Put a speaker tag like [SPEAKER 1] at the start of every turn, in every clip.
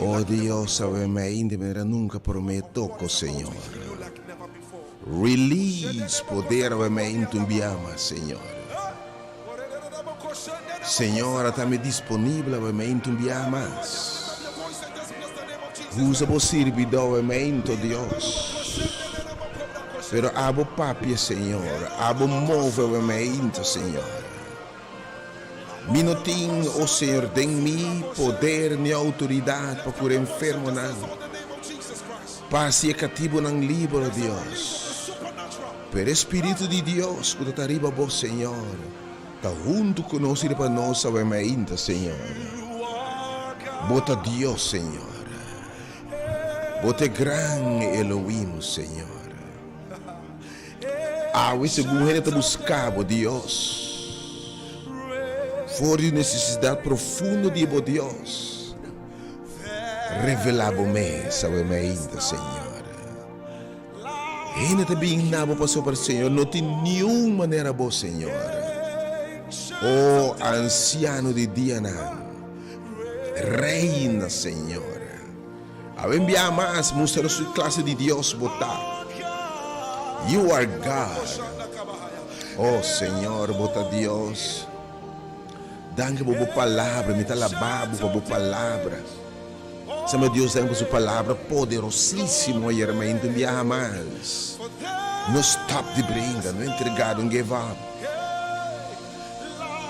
[SPEAKER 1] Oh Dios, awe mainta manera nunka promé toko, Señor. Release poder awe mainta un bia mas, Señor. Señor, ata mi disponibel awe mainta un bia mas. Usa bo sirbidó awe mainta, oh Dios. Pero abo papia, Señor. Abo move awe mainta, Señor. Mi no tin, o Señor, den mi poder ni outoridat pa kura enfermonan, pa hasi e katibunan liber, o Dios. Pero e Spiritu di Dios ku ta ta riba bo, Señor, ta huntu ku nos i riba nos awe mainta, Señor. Bo ta Dios, Señor. Bo ta e gran Elohim, Señor. Awe segun hende ta buska bo Dios, for di nesesidat profundo di bo Dios, revela bo mes awe mainta, Señor. Hende ta bin na bo pasobra, Señor, no tin niun manera bo, Señor. O Ansiano di dianan, reina, Señor. Awe un biaha mas mustra nos ki klase di Dios bo ta. You are God. Oh Señor, bo ta Dios. Danki pa bo palabra, mi ta alabá bo pa bo palabra. Sema Dios danki pa su palabra poderosísimo ayer mainta un biaha mas. No stop di bringa, no entregá, don't give up.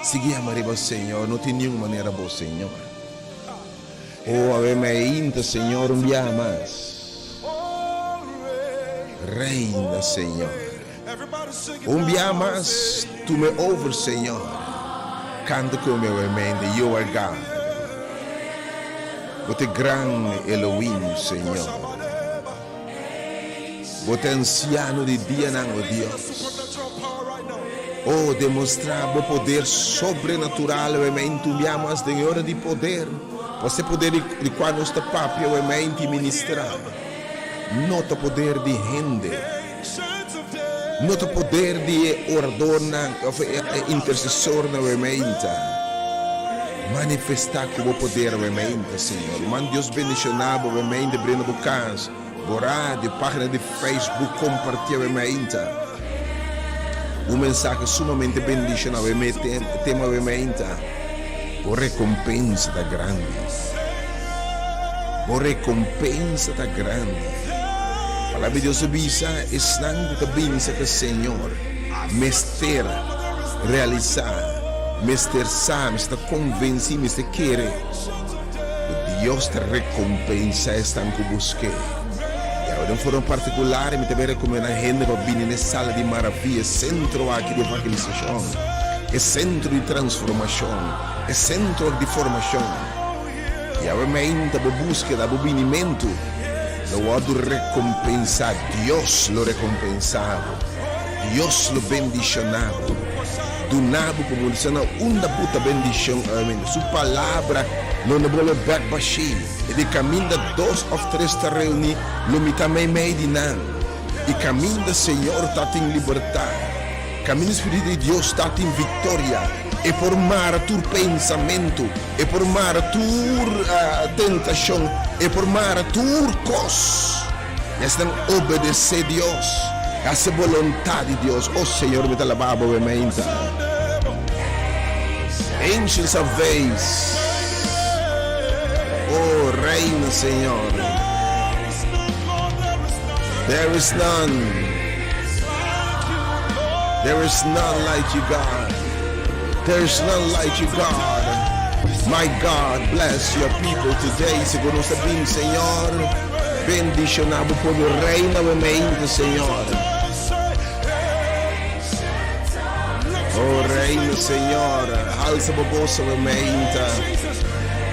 [SPEAKER 1] Sigui ama riba Señor, no tin niun manera bo Señor. Oh, awe mainta, Señor, un biaha mas. Reina, Señor. Un biaha mas, tuma e over, Señor. Canta cu mi awe mainta, You are God. Bo ta e gran Elohim, Señor. Bo ta e anciano di dianan, oh Dios. Oh, demostrá bo poder sobrenatural awe mainta un bia mas den e ora di poder, pas e poder di kua nos ta papia awe mainta i ministrá no ta poder di hende, no ta poder di e oradornan òf e intersesornan awe mainta. Manifestá ku bo poder awe mainta, Señor. Man Dios bendishoná bo awe mainta, brinda bo kas. Bo radio, página di Facebook kompartí awe mainta. Un mensahe sumamente bendishoná awe me tema awe mainta. Bo rekompensa ta grandi. Bo rekompensa ta grandi. Palabra di Dios ta bisa, esnan ku ta bini serka Señor mester realisá, mester sa, mester ta konvensí, mester kere. Ku Dios ta rekompensá esnan ku busk'é. I awe den forma partikular mi ta bai rekomendá hende pa bini na e Sala di Maravia, e sentro aki di evangelisashon, e sentro di transformashon, e sentro aki di formashon. I awe meinta bo búskeda, bo binimentu lo wòrdu rekompensá. Dios lo rekompensá bo. Dios lo bendishoná bo. Duna bo komo sa na unda bo ta bendishon awe. Su palabra lo no bolbe bek bashí. E di kaminda dos òf tres ta reuní, lo mi ta meimei di nan. I kaminda Señor ta tin libertat, kaminda Spiritu di Dios ta tin viktoria. E por mara tur pensamentu, e por mara tur tentashon, e por mara tur kos. I asina nan obedesé Dios, hasi e boluntat di Dios. O Señor, mi ta alabá bo mainta. Ancients of Days. O Reina, Señor. There is none. There is none like you, God. There is none like you, God. My God, bless your people today. Segun nos ta bin, Señor. Bendiciona bo pueblo. Reina bo mente, Señor. Oh, reina, Señor. Alza bo voz bo mente.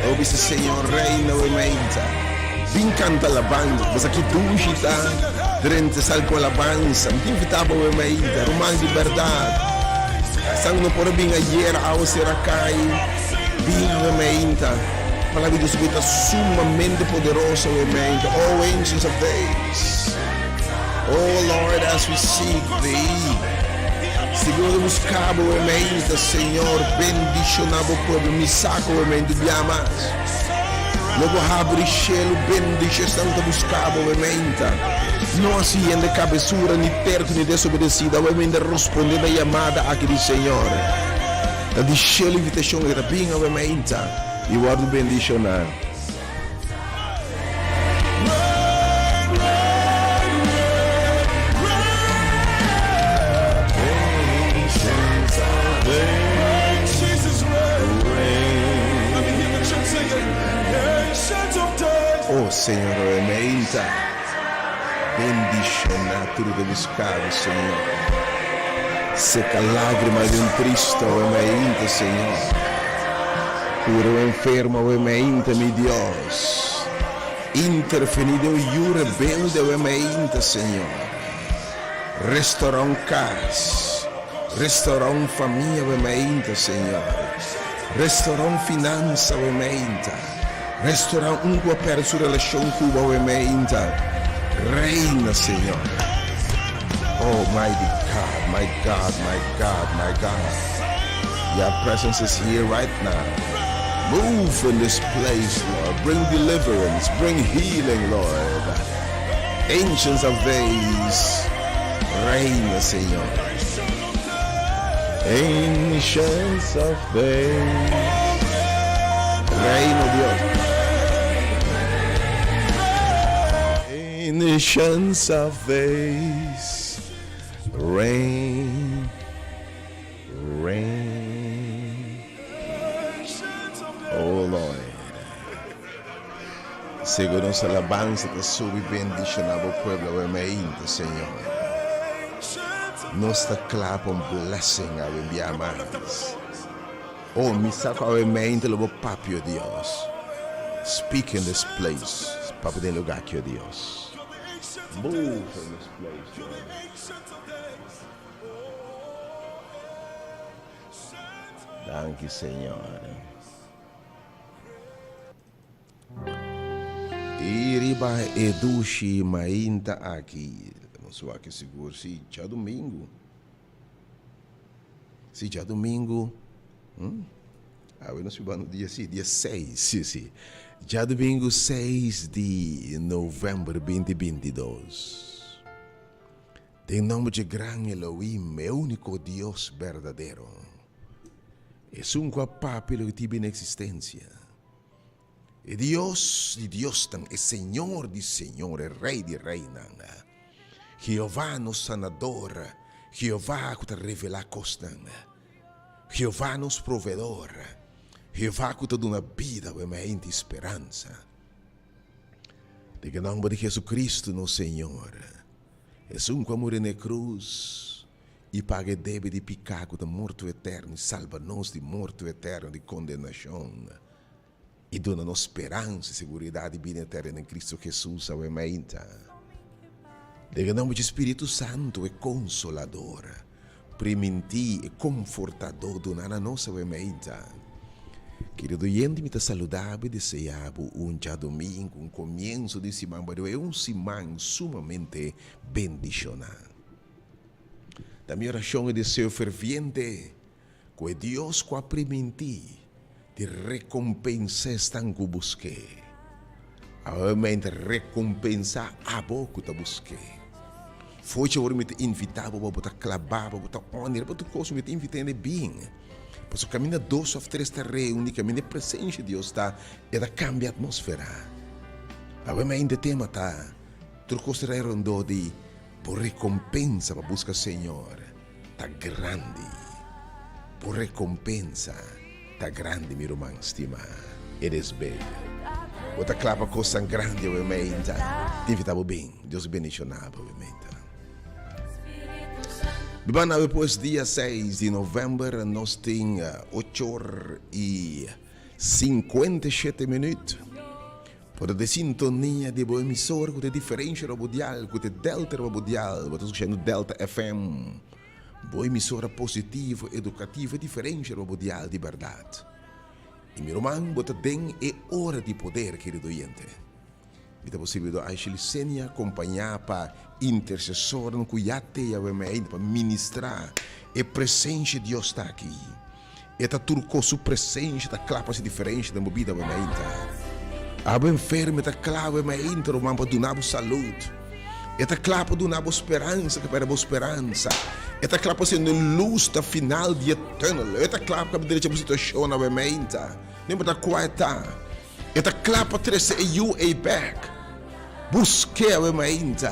[SPEAKER 1] Oh, bisa, Señor, reina bo mente. Bin canta alabanza. Bos aki dushi ta. Drenta sal cu alabanza. Mi ta invita bo bo mente. Ruman di berdad. San no por bin ayer, awe sera cai. Bin bo mente. Palabra di Dios ku ta sumamente poderoso awe mente. Oh, Ancients of Days. Oh, Lord, as we seek thee. Segun nos busca bo awe mente, Señor, bendiciona bo pueblo. Mi sa cu awe mente bia mas. Lo bo habri shelu, bendisha esnan ku ta buska bo awe-meinta. No hasi hende kabesura, ni terko, ni desobedesido. Awe-meinta rospondé na yamada aki di Señor. Ta di shelu invitashon e ta bin awe-meinta i wòrdu bendishoná. O Señor, awe meinta bendishoná tur ku ta buska bo, Señor. Seka lágrima di un tristu awe meinta, Señor. Cura un enfermo awe mainta, mi Dios. Intervení den un yu rebelde awe mainta, Señor. Restaurá un cas, restaurá un famia awe mainta, Señor. Restaurá un finansa awe mainta. Restaurá un cu a perde su relacion cu bo awe mainta. Reina, Señor. Oh, mighty God, my God, my God, my God. Your presence is here right now. Move in this place, Lord. Bring deliverance, bring healing, Lord. Ancients of days, reina, Señor. Ancients of days, reina, Dios. Ancients of days, reign. Reign, oh Lord. Segun nos alabansa ta subi bendiciona bo pueblo awe mainta, Señor. Nos ta cla pa un blessing awe bia mas. Oh, mi sa cu awe mainta lo bo papia, oh Dios. Speak in this place. Papia den lugar aki, oh Dios. Move in this place, Lord. Danki Señor. I riba e dushi mainta aki, nos wak sigur si djadumingu. Si djadumingu, hm? Awe nos biba no dia si, dia seis, si si. Djadumingu seis di november binti 22. Den nomber dje gran Elohim, e úniko Dios berdadero, esun ku a papia loke tin bini eksistensia, e Dios di diosnan, e Señor di señor, e Rei di reinan, Jehová nos Sanador, Jehová ku ta revelá kosnan, Jehová nos Proveedor, Jehová ku ta duna bida, wèmeinti i speransa. Den e nomber di Jesucristo nos Señor. Esun ku a muri na e krus i paga e debe di piká ku ta morto eterno i salba nos di morto eterno di kondenashon i duna nos speransa i seguridat di bida eterno den Kristu Hesus awe mainta. Den e nòmber dje Spiritu Santu, e Konsolador, Primintí e Konfortadó duna na nos awe mainta. Kerido oyente, mi ta saluda bo i desea bo un djadomingu, un komienso di siman, by the way, un siman sumamente bendishoná. Ta mi orashon i deseo ferviente ku e Dios ku a primintí di rekompensá esnan ku busk'é, awe mainta rekompensá abo ku ta busk'é. Fo'i awor mi ta invitá bo pa bo ta klabá, pa bo ta ònera, pa tur kos mi ta invitá hende bin. Pasobra kaminda dos òf tres ta reuní, kaminda e presensia di Dios ta, e ta kambia atmósfera. Awe mainta e tema ta, Tur kos ta rai rondó di bo rekompensa pa buska Señor ta grandi. Bo rekompensa ta grandi, mi ruman stimá. It is big. Bo ta kla pa kosnan grandi awe mainta? Tin fita bo bin. Dios bendishoná bo awe mainta. Biba awe pues dia seis di november nos tin ocho or y 57 minuut. Bo ta den sintonia di bo emisora ku ta e diferensha riba bo dial, ku ta e Delta riba bo dial. Bo ta skuchando Delta FM, bo emisora positivo, edukativo, e diferensha riba bo dial di bèrdat. I mi ruman, bo ta den e ora di poder, kerido oyente. Mi ta bo sirbidor Aisha Licenia, kompañá pa intersesornan ku ya te awe mei pa ministrá. E presensia di Dios ta aki. E ta tur kos, su presensia ta kla pa hasi diferensha den bo bida awe mei ta. Abo enfermo, e ta kla awe mainta, ruman, pa duna bo salud. E ta kla pa duna bo speransa ke perde bo speransa. E ta kla pa sende lus na final di e tunnel. E ta kla pa drecha bo situashon awe mainta. No importa kua e ta. E ta kla pa trese e yu ei bek. Busk'é awe mainta.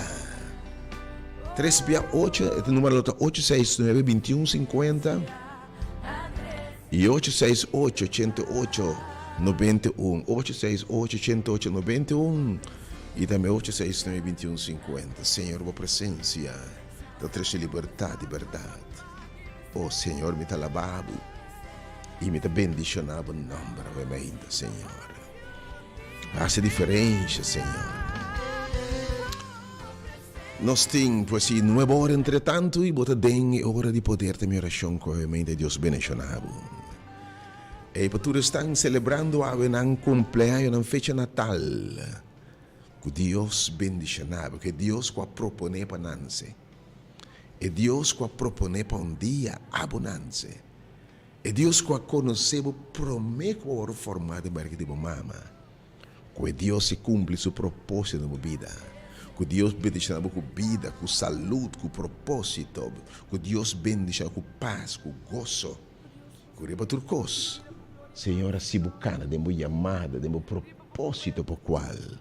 [SPEAKER 1] Tres bia ocho, e numero lo ta ocho seis nuebe bintiun sinkuenta i ocho seis ocho ochenta i ocho nobenta i un, ocho seis ocho ochenta i ocho nobenta i un i tambe ocho seis nuebe bintiun sinkuenta. Señor bo presensia ta trese libertat di bèrdat. O Señor mi ta alabá bo i mi ta bendishoná bo nòmber awe mainta, Señor. Hasi diferensha, Señor. Nos tin, pues si nuebe ora entre tantu i bo ta den e ora di poder ta mi orashon ku awe mainta Dios bendishoná bo. Ei pa tur esnan selebrando awe nan kumpleaño, nan fecha natal, ku Dios bendishoná bo, ku e Dios ku a proponé pa nanse, e Dios ku a proponé pa un dia abo nanse, E Dios ku a konosé bo promé ku bo a wòrdu formá den barika di bo mama. Ku e Dios si kumpli su propósito den bo bida. Ku Dios bendishoná bo ku bida, ku salud, ku propósito. Ku Dios bendishoná ku pas, ku goso. Ku riba tur kos, Señor a hasi bo kana den bo yamada, den bo propósito pa kual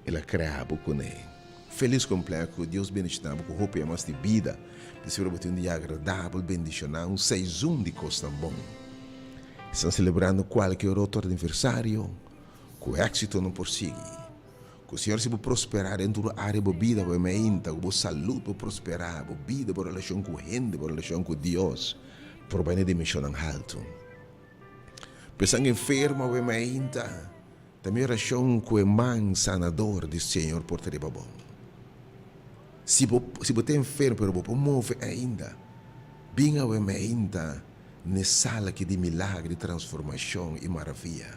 [SPEAKER 1] El a krea bo kuné. Felis kumpleaños ku Dios bendishoná bo ku hopi amas di bida. Di seguro bo tin un dia agradabel, bendishoná, un seizon di kosnan bon. Esnan selebrando kualke otro aniversario ku éksito no por sigui. Ku Señor hasi bo prosperá den tur área di bo bida, bo meinta, ku bo salud bo prosperá, bo bida, bo relashon ku hende, bo relashon ku Dios por bai na dimenshonnan haltu. Pa esnan enfermo awe meinta. Ta mi orashon ku e man sanador di Señor por ta riba bo. Si bo si bo ta enfermo pero bo por move ainda, bin awe meinta n'e sala aki di milagro, di transformashon i maravia.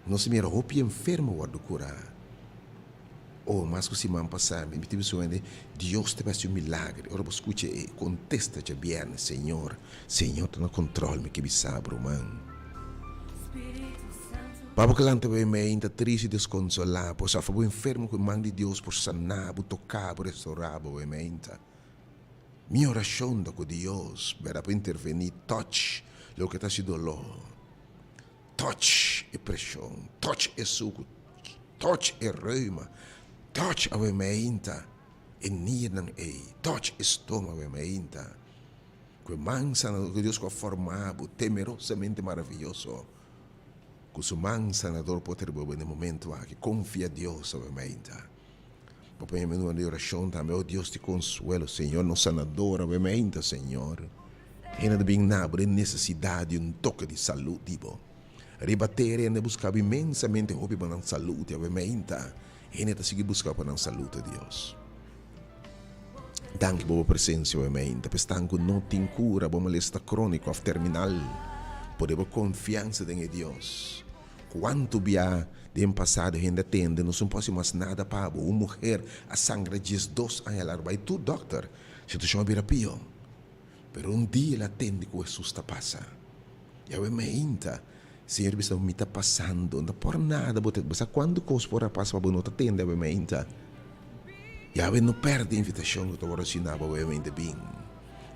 [SPEAKER 1] Nos a mira hopi enfermo wòrdu kurá. Oh, mas ku siman pasá mi tin bisto hende, Dios ta hasi un milagro. Ora bo skucha e kontesta djabièrnè, Señor, Señor ta na kontròl, mi ke bisa bo, ruman. Pa bo ke lanta bay mei ta trist i deskonsolá, por sa bo enfermo ku e man di Dios por saná bo, toká bo, restorá bo bay mei ta. Mi orashon ta ku Dios bera por intervení, touch loke ta hasi doló. Touch e preshon, touch e suku, touch e reuma, touch awe meinta e niernan ei, touch e stoma awe meinta. Ku e man sanador ku Dios ku a forma bo temerosamente maraviyoso, ku su man sanador por ta riba bo na e momento aki. Konfia Dios awe meinta. Bo por yama e numero di orashon tambe, O Dios di konsuelo, Señor nos sanador awe meinta, Señor. Hende ta bin na bo den nesesidat di un toke di salud di bo. Riba tera hende a buska bo inmensamente hopi pa nan salud, i awe meinta hende ta sigui buska pa nan salud, o Dios. Danki pa bo presensia awe meinta, pa esnan ku no tin kura bo malesta kroniko òf terminal, pone bo konfiansa den e Dios. Kuantu bia den pasado hende a tende nos no por hasi mas nada pa bo, un muher a sangra diesdos aña largu bai tur dòkter, situashon a bira pio. Pero un dia el a tende ku Hesus ta pasa. I awe meinta, Señor bisa, Mi ta pasando, no ta por nada bo ta. Bo sa kuantu kos por a pasa pa bo no ta tende awe meinta? I awe no pèrdè invitashon ku ta wòrdu hasi na bo awe meinta bin.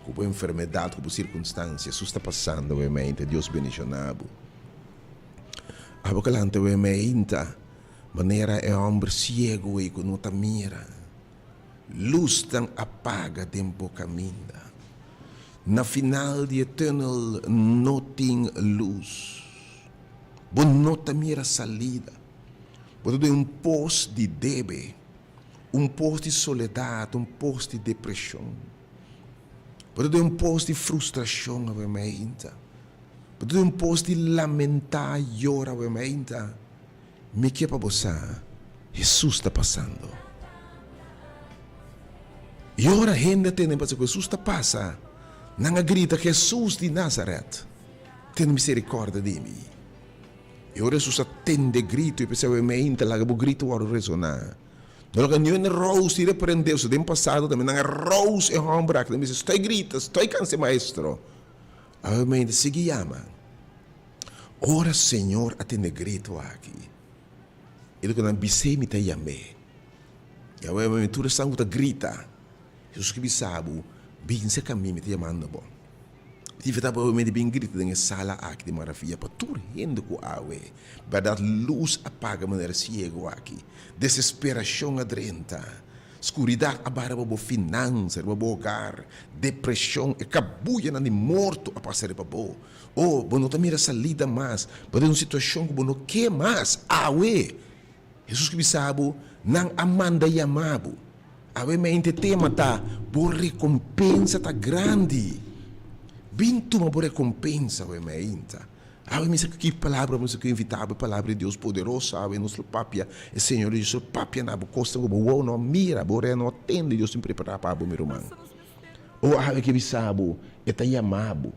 [SPEAKER 1] Ku bo enfermedat, ku bo sirkunstansia, Hesus ta pasando awe meinta. Dios bendishoná bo. Abo ku lanta awe meinta, manera e hòmber siegu ei ku no ta mira. Lusnan a paga den bo kaminda. Na final di e tunnel no tin lus. Bo no ta mira salida. Bo ta den un pos di debe, un pos di soledat, un pos di depreshon. Bo ta den un pos di frustrashon awe-meinta. Bo ta den un pos di lamentá, yora awe-meinta. Mi ke pa bo sa, Hesus ta pasando. I ora hende a tende pasa ku Hesus ta pasa, nan a grita, Hesus di Nazaret, tene miserikòrdia di mi. I ora Hesus a tende gritu, e pensa, Awe meinta, laga bo gritu wòrdu resoná. No laga niun rous di reprendé. Pasobra den pasado tambe nan a rous e hòmber aki, nan bisa, Stoi grita, stoi kansa e maestro. Awe meinta, sigui yama. Ora Señor a tende gritu aki. E di ku nan, Bis'é mi ta yam'é. I awe mi tur esnan ku ta grita, Hesus ke bisa bo, Bin serka mi, mi ta yamando bo. Mi ta invitá bo awe mi di bin grita den e sala aki di maravia pa tur hende ku awe bèrdat lus a paga manera siegu aki, desesperashon a drenta, skuridat a baha riba bo finansa, riba bo hogar, depreshon, e kabuyanan di morto a pasa riba bo. Oh, bo no ta mira salida mas, bo ta den un situashon ku bo no ke mas awe. Hesus ke bisa bo, Nan a manda yama bo. Awe mente tema ta, Bo rekompensa ta grandi. Bin tuma bo rekompensa awe meinta. Awe mi sa ku ki palabra bo mester ku invita bo, e palabra di Dios poderoso awe nos lo papia, e Señor Dios lo papia na bo kosnan ku bo wowo no a mira, bo orea no a tende, Dios tin prepara pa bo mi ruman. Oh awe ke bisa bo, e ta yama bo.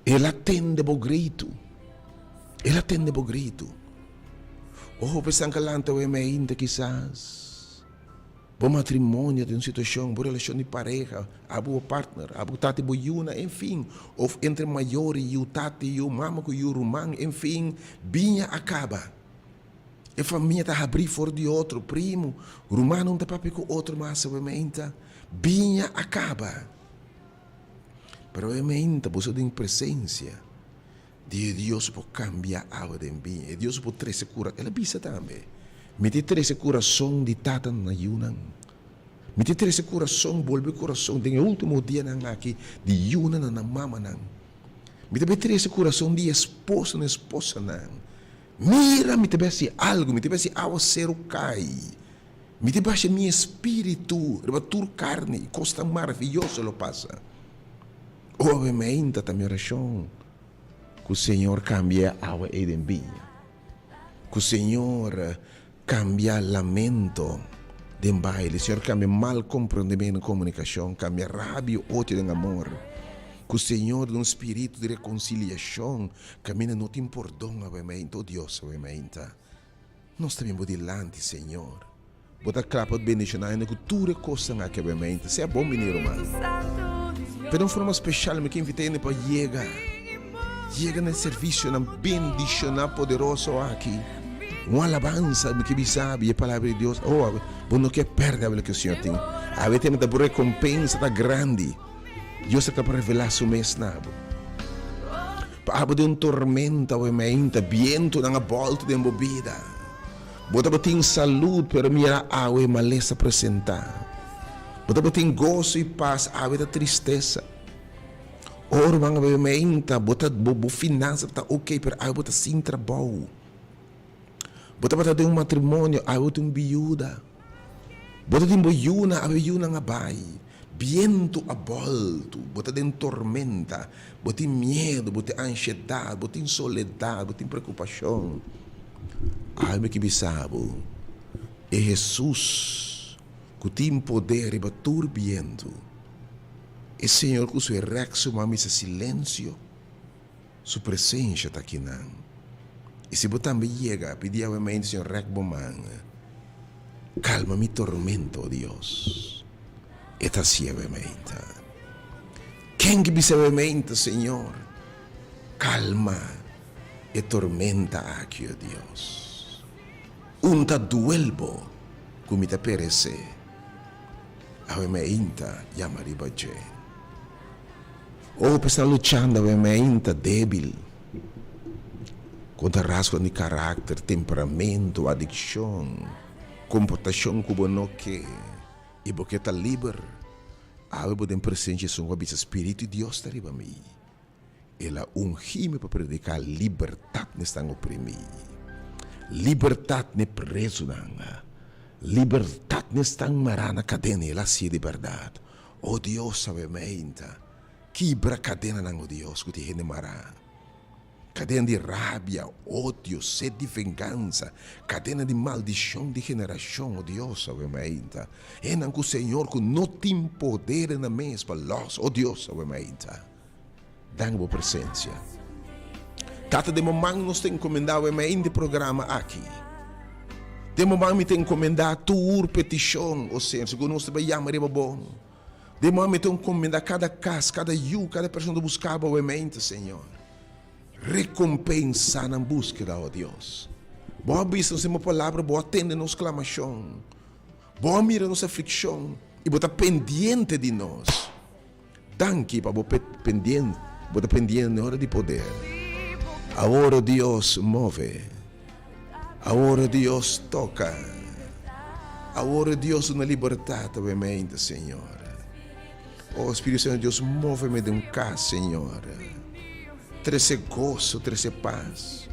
[SPEAKER 1] El a tende bo gritu. El a tende bo gritu. O hopi esnan ka lanta wei mainta kisas. Bo matrimonio ta den un situashon, bo relashon di pareha, abo bo partner, abo ku tata i bo yunan, enfin, of entre mayor i yu, tata i yu, mama ku yu, ruman, enfin, biña a kaba. E famia ta habrí for di otro, primu, rumannan ta papia ku otro mas awe mainta, biña a kaba. Pero e meinta boso den presencia di e Dios por cambia awa den biña, e Dios por trece cura. El a bisa tambe, Mi ta trece curason di tata na yunan. Mi ta trece curason, bolbe curason den e ultimo dianan aki di yunan na nan mamanan. Mi ta bay trece curason di esposo na esposanan. Mira, mi ta bay haci algo, mi ta bay haci awaceru cay. Mi ta basha mi espíritu riba tur karni i kosnan maravioso lo pasa. O awe meinta ta mi orashon ku Señor kambia e awa ei den biña, ku Señor kambia lamento den baile, Señor kambia mal komprondementu den komunikashon, kambia rabia i odio den amor, ku Señor duna un spiritu di rekonsiliashon kaminda no tin pordon awe meinta, o Dios awe meinta. Nos ta bin bo dilanti, Señor. Bo ta kla pa bendishoná hende ku tur e kosnan aki abemente. Sea bon bini, ruman. Pero den un forma speshal mi ke invitá hende pa yega, yega na e servisionan bendishoná poderoso aki. Un alabansa, mi ke bisa bo, i e Palabra di Dios. Oh, bo no ke pèrdè awe loke Señor tin. Awe tempu ta bo rekompensa ta grandi. Dios ta kla pa revelá su mes na bo. Pa abo den un tormenta awe meinta, bientunan a bòltu den bo bida. Bo tabatin salud, pero mira awe malesa presentá. Bo tabatin goso i pas, awe ta tristesa. Oh ruman awe meinta, bo ta bo bo finansa ta oke, pero awe bo ta sin trabou. Bo tabata den un matrimonio, awe bo ta un biuda. Bo ta tin bo yunan, awe yunan a bai. Bientu a bòltu, bo ta den tormenta, bo tin miedu, bo tin anshedat, bo tin soledat, bo tin preokupashon. Awe mi ke bisa bo, e Hesus ku tin poder riba tur bientu, e Señor ku su e rèk su man bisa silensio. Su presencia ta akinan. I si bo tambe yega, pidi awe mente, Señor, rek bo man. Calma mi tormento, o Dios. E ta haci awe mente. Ken ki bisa awe mente, Señor, calma e tormenta aki, o Dios. Un ta duel bo cu mi ta perece. Awe meinta yama riba dje. Hopi sta luchando awe meinta debil kontra rasgonan di karakter, temperamento, adikshon, komportashon ku bo no ke i bo ke ta liber. Awe bo den presensia esun ku a bisa, Spiritu di Dios ta riba mi. El a ungí mi pa prediká libertat n'e esnan oprimí, libertat n'e prezunan, libertat n'e esnan mará na kadena. El a hasié di bèrdat. O Dios, awe meinta, kibra kadenanan, o Dios, ku tin hende mará, kadena di rabia, odio, sed di vengansa, kadena di maldishon di generashon, o Dios, awe meinta, hendenan ku Señor ku no tin poder den nan mes pa lòs, o Dios, awe meinta. Dan bo presencia. Tata, den bo man nos ta encomenda awe mei di programa aki. Den bo man mi ta encomenda tur peticion, o Señor, segun nos ta bay yama riba bo. Den bo man mi ta encomenda cada cas, cada yu, cada persona ta busca bo awe mei, Señor. Recompensa nan buskeda, o Dios. Bo a bisa nos den bo palabra, bo a tende nos sklamashon, bo a mira nos aflikshon i bo ta pendiente di nos. Danki pa bo pendiente, bo ta pendiente den ora di poder. Awor, o Dios, move. Awor, o Dios, toka. Awor, o Dios, duna libertat awe mente, Señor. O Spiritu Santo di Dios, move me den un kas, Señor. Trese goso, trese pas.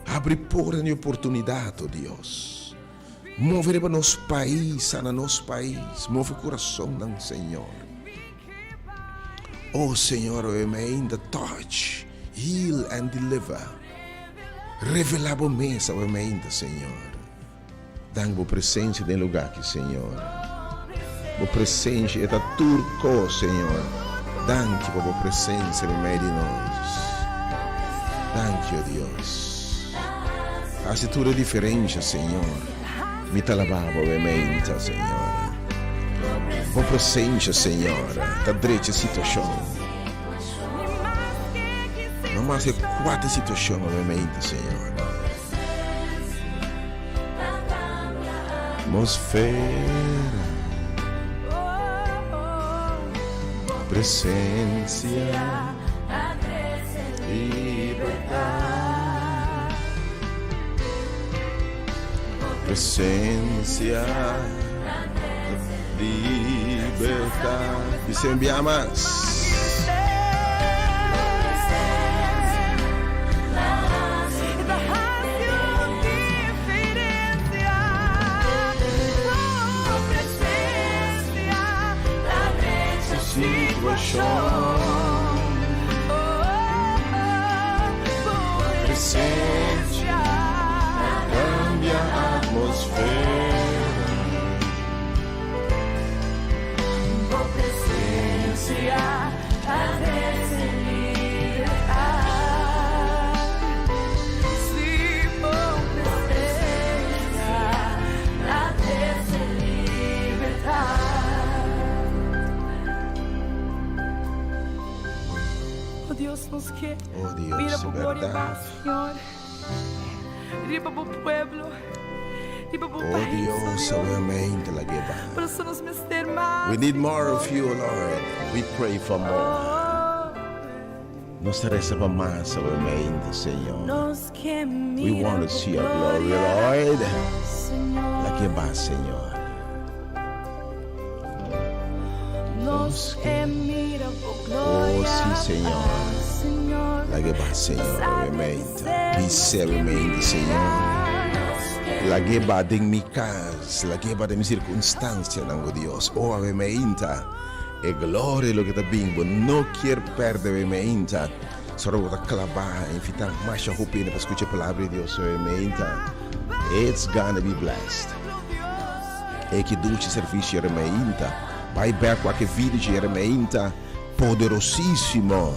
[SPEAKER 1] Habri porta di oportunidat, o Dios. Move riba nos pais, sana nos pais, move kurasonnan, Señor. O Señor, awe meinta, touch, heal and deliver. Revelá bo mes awe meinta, Señor. Dan bo presencia den lugar aki, Señor. Bo presencia e ta tur cos, Señor. Danki pa bo presencia meimei di nos. Danki, o Dios. Haci tur e diferencia, Señor. Mi ta alaba bo meimeinta, Señor. Bo presencia, Señor, ta drecha situacion. No mas e cuater situacion meimeinta, Señor. Atmosfera, presencia, libertad. Presencia, libertad. Dice un bia mas. Presencia cambia atmosfera. Oh Dios, di berdad. Oh Dios, obviamente la geba. We need more of you, Lord. We pray for more. Nos ta resa pa mas, obviamente, Señor. We want to see your glory, Lord. La geba, Señor. Oh, sí, Señor. Lag'é ba, Señor, obviamente. Bis'é, obviamente, Señor. Lag'é ba den mi cas, lag'é ba den mi circunstancianan, oh Dios. Oh, obviamente, e gloria loke ta bin, bo no kier perde, obviamente. Solo bo ta claba, invita masha hopi hende pa scucha e palabra di Dios, obviamente. It's gonna be blessed. E ki dushi servicio Jeremeinta. Bai bek wak e video dje Jeremeinta. Poderosisimo.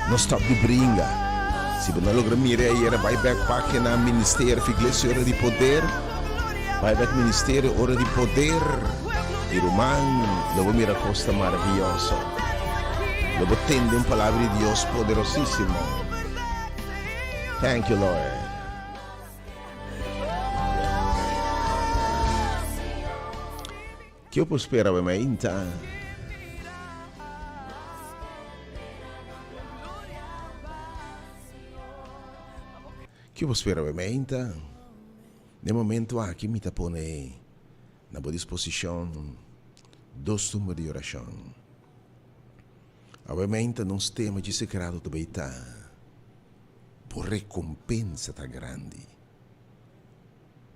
[SPEAKER 1] No stop di bringa. Si bo no logra mira e ayera bai bek pagina Ministerio of Iglesia Ora di Poder. Bai bek Ministerio Ora di Poder. Y ruman lo bo mira cos ta maraviyoso. Lo bo tende un palabra di Dios poderosisimo. Thank you Lord. Kio por spera we mainta? Kio por spera we mainta? Den momento aki mi ta pone na bo disposicion dos numero di oracion. Awe mainta nos tema dje sagrado ta bay ta. Bo rekompensa ta grandi.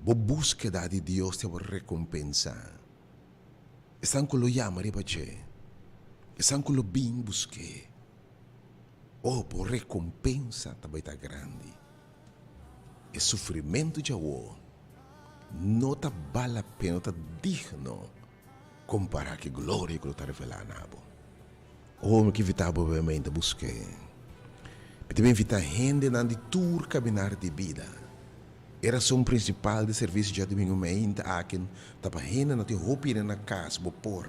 [SPEAKER 1] Bo búskeda di Dios ta bo rekompensá. Esnan ku lo yama riba dje, esnan ku lo bin busk'é, oh, bo rekompensa ta bai ta grandi. E sufrimentu djawo no ta bal la pena, no ta digno kompará ku e gloria ku lo ta revelá na bo. Oh, mi ke invitá bo obviamente busk'é. Mi ta invitá hendenan di tur kaminar di bida. E rason prinsipal di servisio djadumingu meinta aki ta pa hendenan tin hopi hende na kas bo por.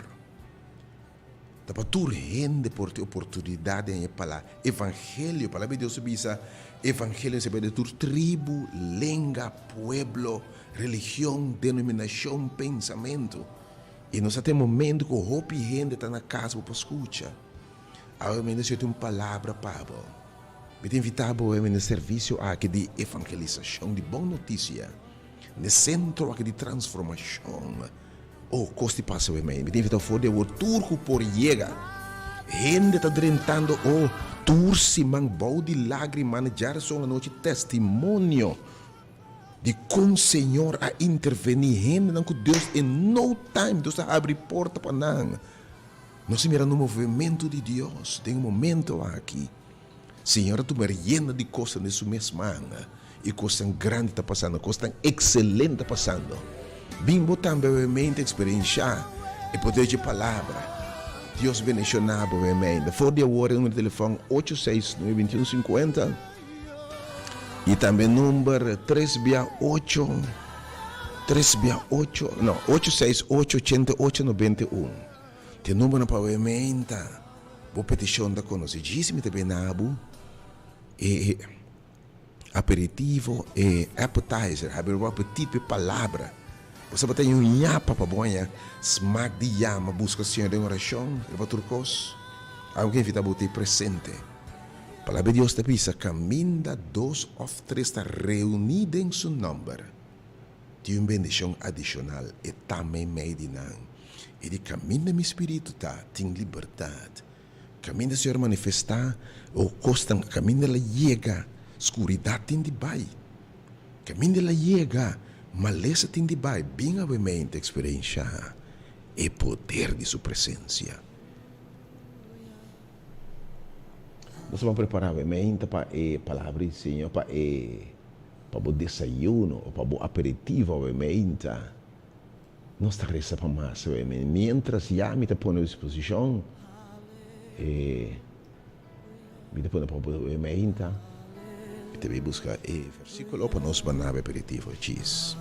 [SPEAKER 1] Ta pa tur hende por tin oportunidat di haña palabra evangelio. Palabra di Dios ta bisa. Evangelio mester bai den tur tribu, lenga, pueblo, religion, denominashon, pensamentu. I nos a ten momento ku hopi hende ta na kas bo por skucha. Awe mi Señor tin un palabra pa bo. Mi ta invitá bo awe na e servisio aki di evangelisashon di bon notisia, na e sentro aki di transformashon. Oh, kos di pasa awe mi. Mi ta invitá bo for di awor tur ku por yega. Hende ta drentando, oh, tur siman bou di lágrima na djareson anochi testimonio di kon Señor a intervení hendenan ku Dios in no time Dios a habri porta pa nan. Nos a mira no movementu di Dios den e momento aki. Señor a tuma rienda di kosnan den su mes man i kosnan grandi ta pasando, kosnan ekselente ta pasando. Bin bo tambe awe eksperenshá e poder dje Palabra. Dios bendishoná bo awe. For di awor e numero di telefòn ocho seis nuebe bintiun sinkuenta i tambe number tres bia ocho tres bia ocho no ocho seis ocho ochenta i ocho nobenta i un. Te numbernan pa awe meinta. Bo petishon ta konosí. Djis mi ta bena bo e aperitivo, e appetizer, habri bo apetit pa e palabra. Bo sa bo ta un yapa pa bo haña smak di yama buska Señor den orashon riba tur kos. Awe ke invitá bo ta e presente. Palabra di Dios ta bisa, Kaminda dos òf tres ta reuní den su nòmber, tin un bendishon adishonal, e ta meimei di nan. I di kaminda mi spiritu ta, tin libertat. Kaminda Señor manifestá, o kosnan, kaminda el a yega, skuridat tin di bai. Kaminda el a yega, malesa tin di bai. Bin awe mente eksperenshá e poder di su presensia. Nos ta ban prepará awe mente pa e Palabra di Señor, pa e pa bo desayuno o pa bo aperitivo awe mente. Nos ta resa pa mas awe mente. Mientras ya mi ta pone disposishon e mi ta pone pa bo awe mente. Mi ta bay buska e versikulo pa nos ban na aperitivo. Djis.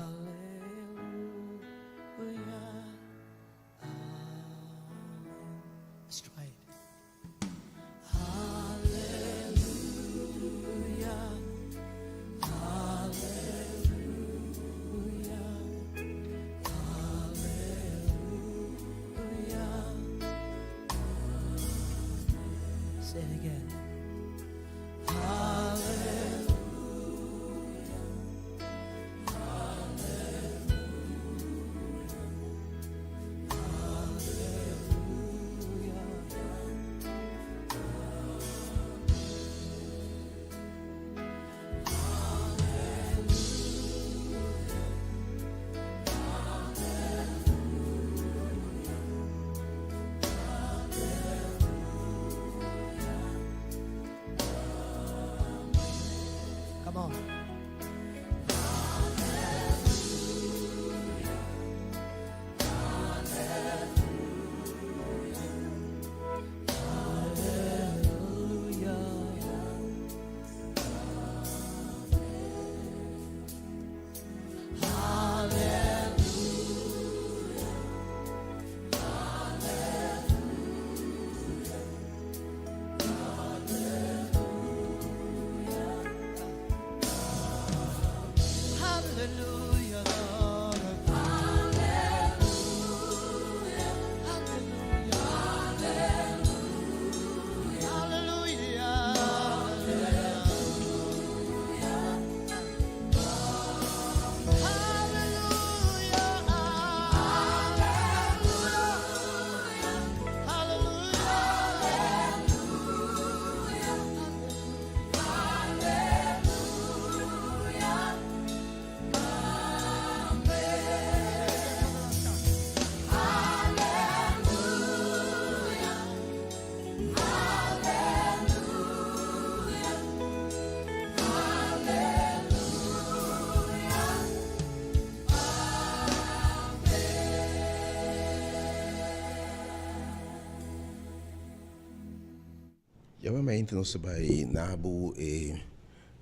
[SPEAKER 1] Yamamente nos ta bai na bo e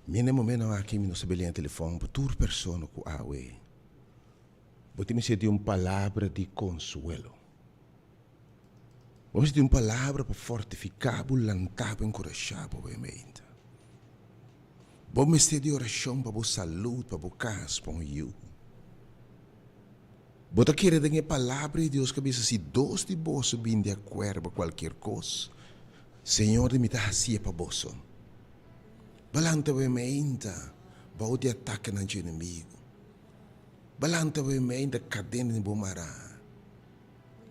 [SPEAKER 1] mi na e momentonan aki mi nos ta beliña telefòn pa tur persona ku awe bo tin mester di un palabra di konsuelo. Bo mester di un palabra pa fortifiká bo, lantá bo, enkurashá bo awe meinta. Bo mester di orashon pa bo salud, pa bo kas, pa un yu. Bo ta kere den e Palabra di Dios ku a bisa si dos di boso bin di akuerdo pa kualkier kos, Señor di mi ta hasié pa boso. Bo lanta bo e meinta bou di atakenan dje enemigu. Bo lanta bo e meinta kadena di bo mará.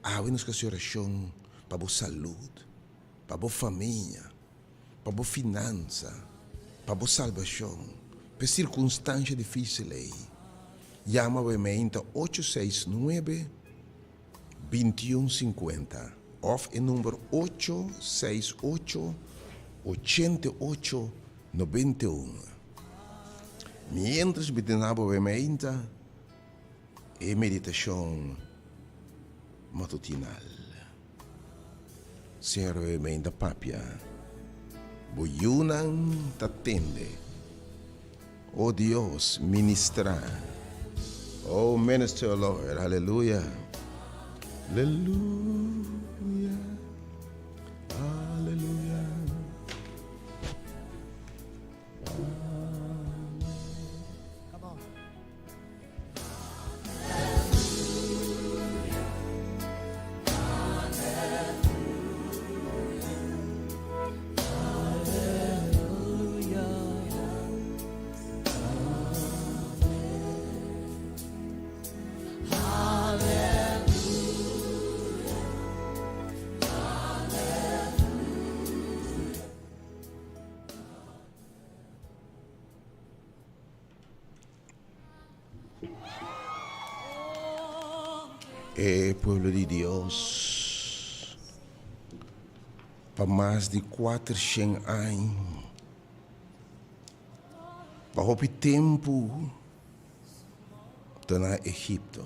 [SPEAKER 1] Awe nos ka hasi orashon pa bo salud, pa bo famia, pa bo finansa, pa bo salbashon, pa e sirkunstansha difísil ei. Yama bo e meinta ocho seis nuebe, 21 50 òf e number ocho seis ocho, 88 91. Miéntras mi tene bo e meinta e meditashon matutinal. Señor Roemein ta papia, Bo yunan ta tende. O Dios, ministrá. Oh, minister, Lord. Aleluya. Aleluya. Aleluya. E pueblo di Dios pa mas di kuatershen aña, pa hopi tempu ta na Egipto.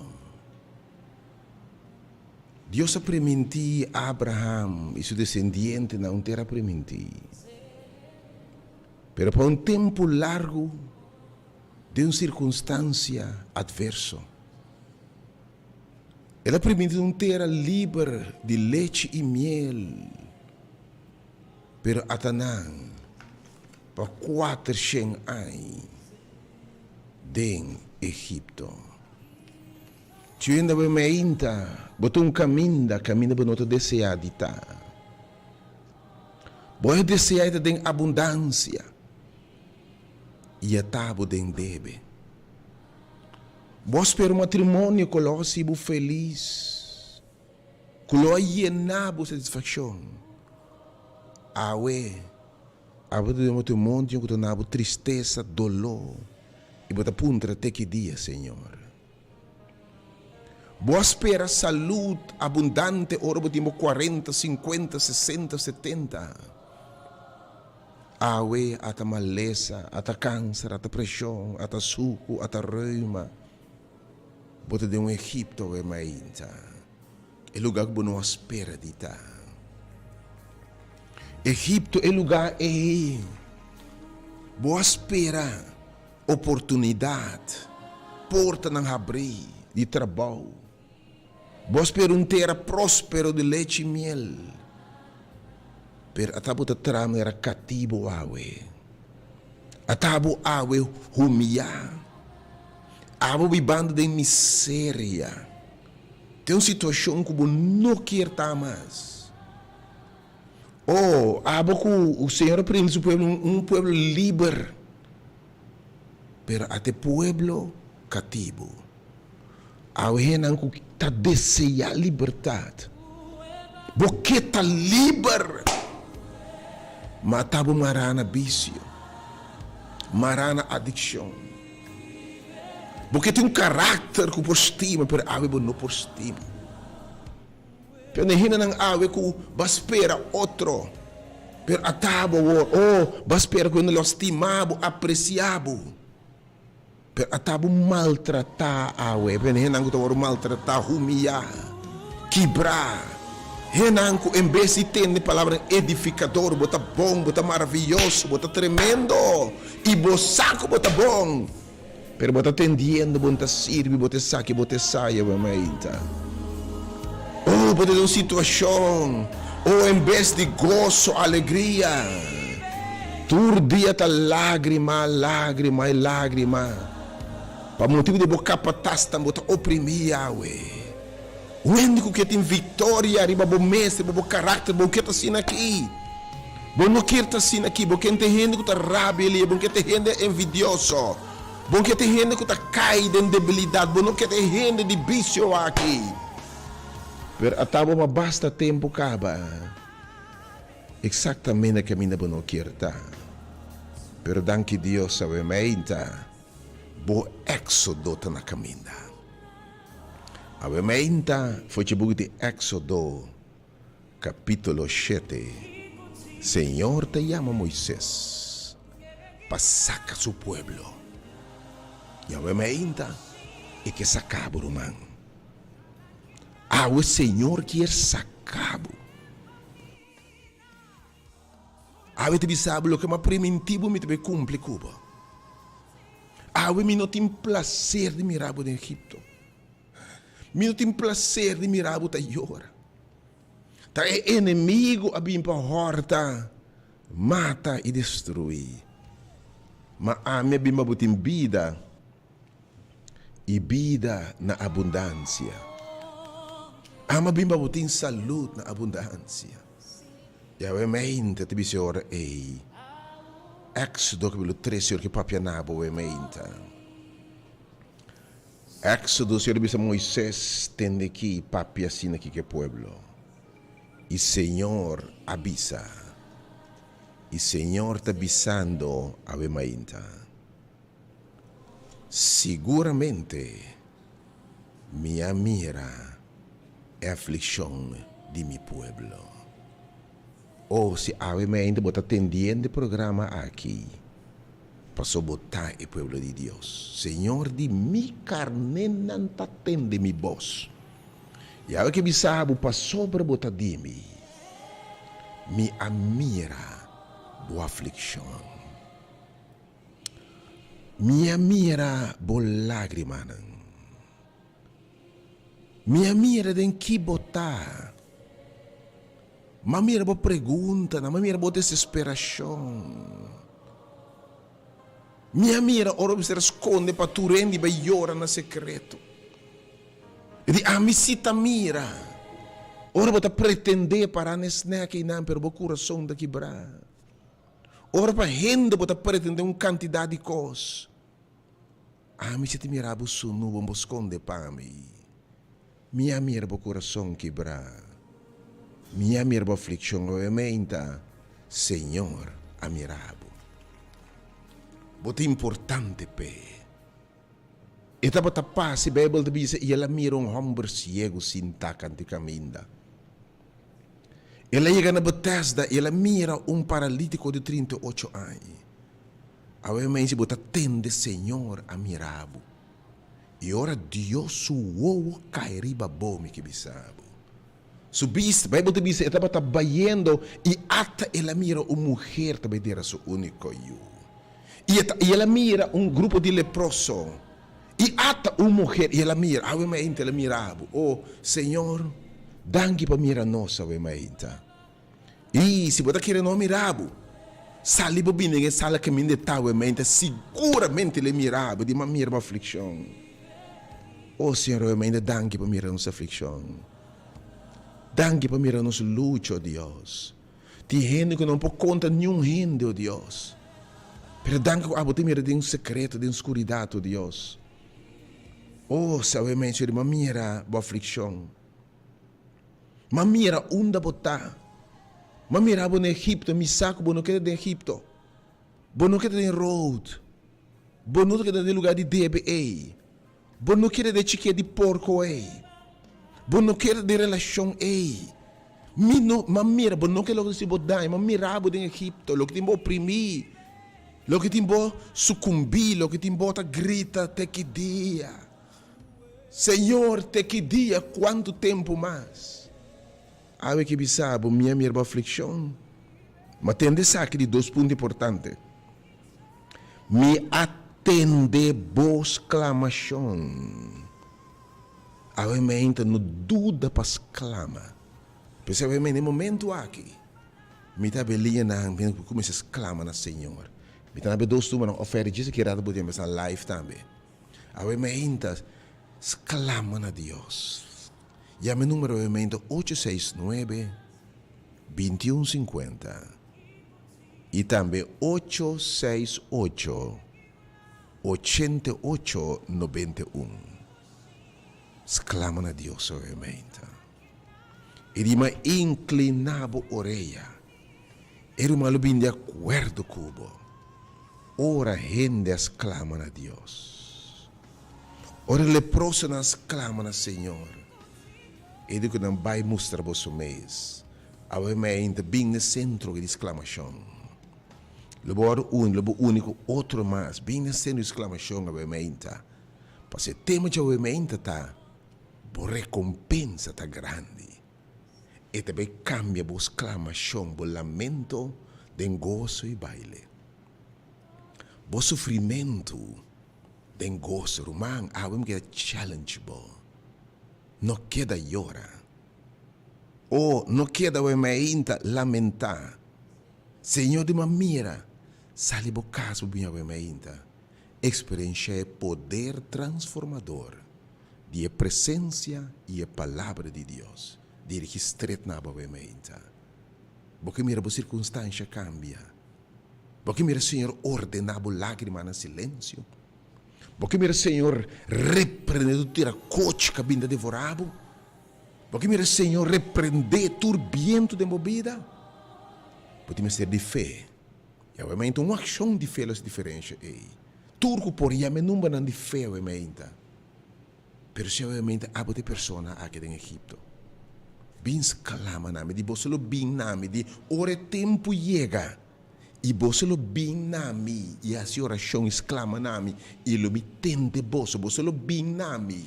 [SPEAKER 1] Dios a primintí Abraham i su desendientenan un tera primintí. Pero pa un tempu largu den un sirkunstansia atverso. El a primintí un tera liber di lechi i miel, pero ata nan pa kuatershen aña den Egipto. Chuenda bo meinta, bo ta un kaminda, kaminda bo no ta deseá di ta. Bo a deseá ta den abundansia i a ta bo den debe. Bo a spera un matrimonio ku lo hasi bo felis, ku lo a yena bo satisfakshon. Awe, abo ta den un matrimonio ku ta na bo tristesa, doló, i bo ta puntra te ki dia, Señor? Bo a spera salud abundante ora bo tin bo cuarenta, cincuenta, sesenta, setenta. Awe ata malesa, ata cancer, ata presion, ata sucu, ata reuma. Bo ta den un Egipto awe mainta, e lugar cu bo no a spera di ta. Egipto e lugar ey bo a spera. Oportunidad, portanan habrí di trabou. Bo a spera un tera próspero di lechi i miel, pero ata bo ta traha manera katibu awe. Ata bo awe humiyá, abo bibando den miseria, den un situashon ku bo no kier ta mas. Oh, abo ku Señor a prende su pueblo un pueblo liber, pero ata e pueblo katibu. Awe hennan ku ta deseá libertat, bo ke ta liber, ma ata bo mará na bisio, mará na adikshon. Bo ke tin un karakter ku por stima, pero awe bo no por stima. Pero na e hendenan awe ku bo a spera otro, pero ata bo awor, oh, bo a spera ku hende lo stima bo, apresia bo, pero ata bo maltratá awe. Pero na e hendenan ku ta wòrdu maltratá, humiyá, kibrá, hendenan ku en bes di tende palabranan edifikador, bo ta bon, bo ta maraviyoso, bo ta tremendo, i bo sa ku bo ta bon. Pero bo ta tendiendo, bo no ta sirbi, bo ta esaki, bo ta esaya, bo mainta. Oh, bo ta den un situacion, oh, en bes di goso, alegria. Tur dia ta lágrima, lágrima i lágrima. Pa motibu di bo kapatasnan bo ta oprimí awe. Un hende ku ke tin viktoria riba bo mes, riba bo karakter, bo ke ta asina aki. Bo no kier ta asina aki. Bo ke ta hende ku ta rabia lihe, bo ke ta hende envidioso, bo ke ta hende ku ta kai den debilidat, bo no ke ta hende di bisio aki. Pero ata bo pa basta tempu kaba. Exactamente caminda bo no kier ta. Pero danki Dios awe meinta bo exodo ta na caminda. Awe meinta for dje buki di Exodo capitulo shete Señor ta yama Moises pa saca su pueblo. Y awe meinta e ke saca bo ruman. Awe Señor kier saca bo. Awe ta bisa bo loke mi a primintí bo mi ta bai kumpli ku bo. Awe mi no tin plaser di mira bo den Egipto. Mi no tin plaser di mira bo ta yora. Ta e enemigu a bin pa hòrta, mata i destruí. Ma ami a bin pa bo tin bida. I bida na abundansia. Ama bin pa bo tin salud na abundansia. Yahweh meinta ta bisa e ora ei. Éxodo capítulo tres Señor ke papia na bo we meinta. Éxodo Señor a bisa Moisés tende ki papia asina ki ke pueblo. I Señor a bisa. I Señor ta bisando awe mainta. Siguramente mi a mira e aflikshon di mi pueblo. Oh, si awe mainta bo ta tendiendo e programa aki, paso bo ta e pueblo di Dios. Señor di, Mi karnénan ta tende mi bos. I awe ke bisa bo, pasobra bo ta di mi, mi a mira bo aflikshon. Mi a mira bo lágrimanan. Mi a mira den ki bo ta. M'a mira bo preguntanan, m'a mira bo desesperashon. Mi a mira ora bo mester a skonde pa tur hende i bai yora na sekreto. E di, Ami si ta mira. Ora bo ta pretendé pará na e snèk einan, pero bo kurason ta kibrá. Ora pa hende bo ta pretende un kantidat di kos, ami si ta mira bo sunu bo bo skonde pa mi. Mi a mira bo kurason kibrá, mi a mira bo aflikshon, obviamente Señor a mira bo. Bo ta importante p'e. E tabata pasa, e Beibel ta bisa, i el a mira un hòmber siegu sintá kantu kaminda. El a yega na Betesda i el a mira un paralítiko di 38 aña. Awe mens bo ta tende Señor a mira bo. I ora Dios su wowo kai riba bo, mi ke bisa bo. Su bista, Beibel ta bisa e tabata bayendo i ata el a mira un muher ta bai dera su úniko yu. I e ta, i el a mira un grupo di leproso. I ata un muher, i el a mira, awe mainta el a mira bo. O, Señor, danki pa mira nos awe mainta. I si bo ta kere no mira bo, sali bo bini den e sala kaminda e ta awe mainta, siguramente lo e mira bo, di m'a mira bo aflikshon. O, Señor, awe mainta danki pa mira nos aflikshon. Danki pa mira nos lucha, o Dios. Tin hende ku no por konta niun hende, o Dios. Pero danki ku abo ta mira den sekreto, den skuridat, o Dios. O, sabe men, Señor, m'a mira bo aflikshon. M'a mira unda bo ta. M'a mira bo na Egipto, mi sa ku bo no keda den Egipto. Bo no keda den road. Bo no keda den lugar di debe ei. Bo no keda den chikia di porko ei. Bo no keda den relashon ei. Mi no, m'a mira, bo no ke loke si bo daña, m'a mira bo den Egipto, loke tin bo oprimí, loke tin bo sukumbí, loke tin bo ta grita te ki dia? Señor, te ki dia? Kuantu tempu mas? Awe ke bisa bo, mi a mira bo aflikshon. Ma tende esaki di dos punto importante. Mi a tende bo sklamashon. Awe meinta no duda pa sklama. P'esei awe meinta e momentu aki. Mi ta be liñanan mi ku kuminsá sklama na Señor. Mi ta na be dos tumanan oferta djis aki rato bo tin mester live tambe. Awe meinta sklama na Dios. Yama e numero awe meinta ocho seis nuebe, bintiun sinkuenta i tambe ocho seis ocho, ochenta i ocho nobenta i un. Sklama na Dios awe meinta. I di ma inkliná bo orea, e ruman lo bin di akuerdo ku bo. Ora hende a sklama na Dios, ora e leprosonan a sklama na Señor, e di ku nan bai mustra boso mes. Awe mei ta bin na e sentro di sklamashon. Lo bo wòrdu uni, lo bo uni ku otro mas. Bin na e sentro di sklamashon awe mei ta. Pasobra e tema djawe mei ta ta. Bo rekompensa ta grandi. E ta bai kambia bo sklamashon, bo lamento den goso i baile. Bo sufrimentu den goso. Ruman, awe mi keda challenge bo. No keda yora. O, no keda awe mi ainda lamentá. Señor di mi a mira, sali bo kas bo bin awe mi ainda. Eksperenshá e poder transformador di e presensia i e Palabra di Dios dirigí stret na bo meinta. Bo ke mira bo sirkunstansha kambia. Bo ke mira Señor ordená bo lágrimanan na silensio. Bo ke mira Señor reprendé tur tira kochi ku a bin ta devorá bo. Bo ke mira Señor reprendé tur bientu den bo bida. Bo tin mester di fe. I awe meinta un akshon di fe lo hasi diferensha ei. Tur ku por yama e numbernan di fe awe meinta. Pero si awe meinta abo ta e persona aki den Egipto, bin sklama na mi, di boso lo bin na mi, di ora e tempu yega, i boso lo bin na mi i hasi orashon i sklama na mi, i lo mi tende boso, boso lo bin na mi.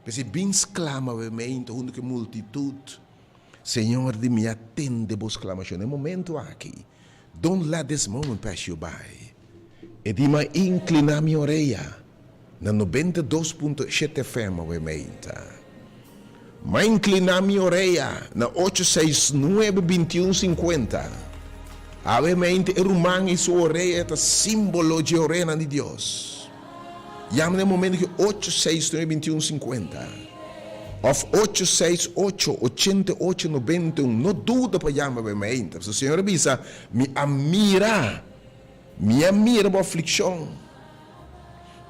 [SPEAKER 1] P'esei bin sklama awe meinta huntu ku e multitut. Señor di mi a tende bo sklamashon e momento aki. Don't let this moment pass you by. E di m'a inkliná mi orea na 92.7 FM awe meinta. M'a inkliná mi orea na 869 21 50. Awe meinta e ruman i su orea ta símbolo dje oreanan di Dios. Yama na e momento ki 869 21 50 òf 868 88 91. No duda pa yama awe meinta, pasobra Señor a bisa, Mi a mira, mi a mira bo aflikshon,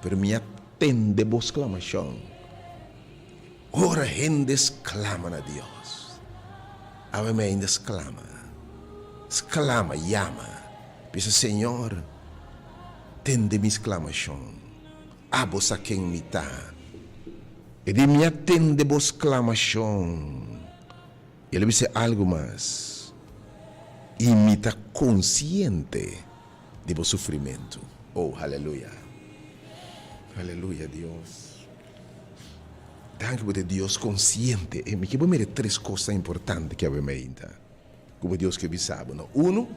[SPEAKER 1] pero mi a tende bo sklamashon. Ora hende sklama na Dios, awe meinta sklama, sklama, yama, bisa, Señor, Tende mi sklamashon, abo sa ken mi ta. E di mi a tende bo sklamashon. El a bisa algu mas, I mi ta konsiente di bo sufrimentu. Oh, haleluya! Haleluya, Dios! Danki bo ta e Dios konsiente. E mi ke bo mira e tres kosnan importante ke awe mainta ku bo Dios ke bisa bo. No, uno.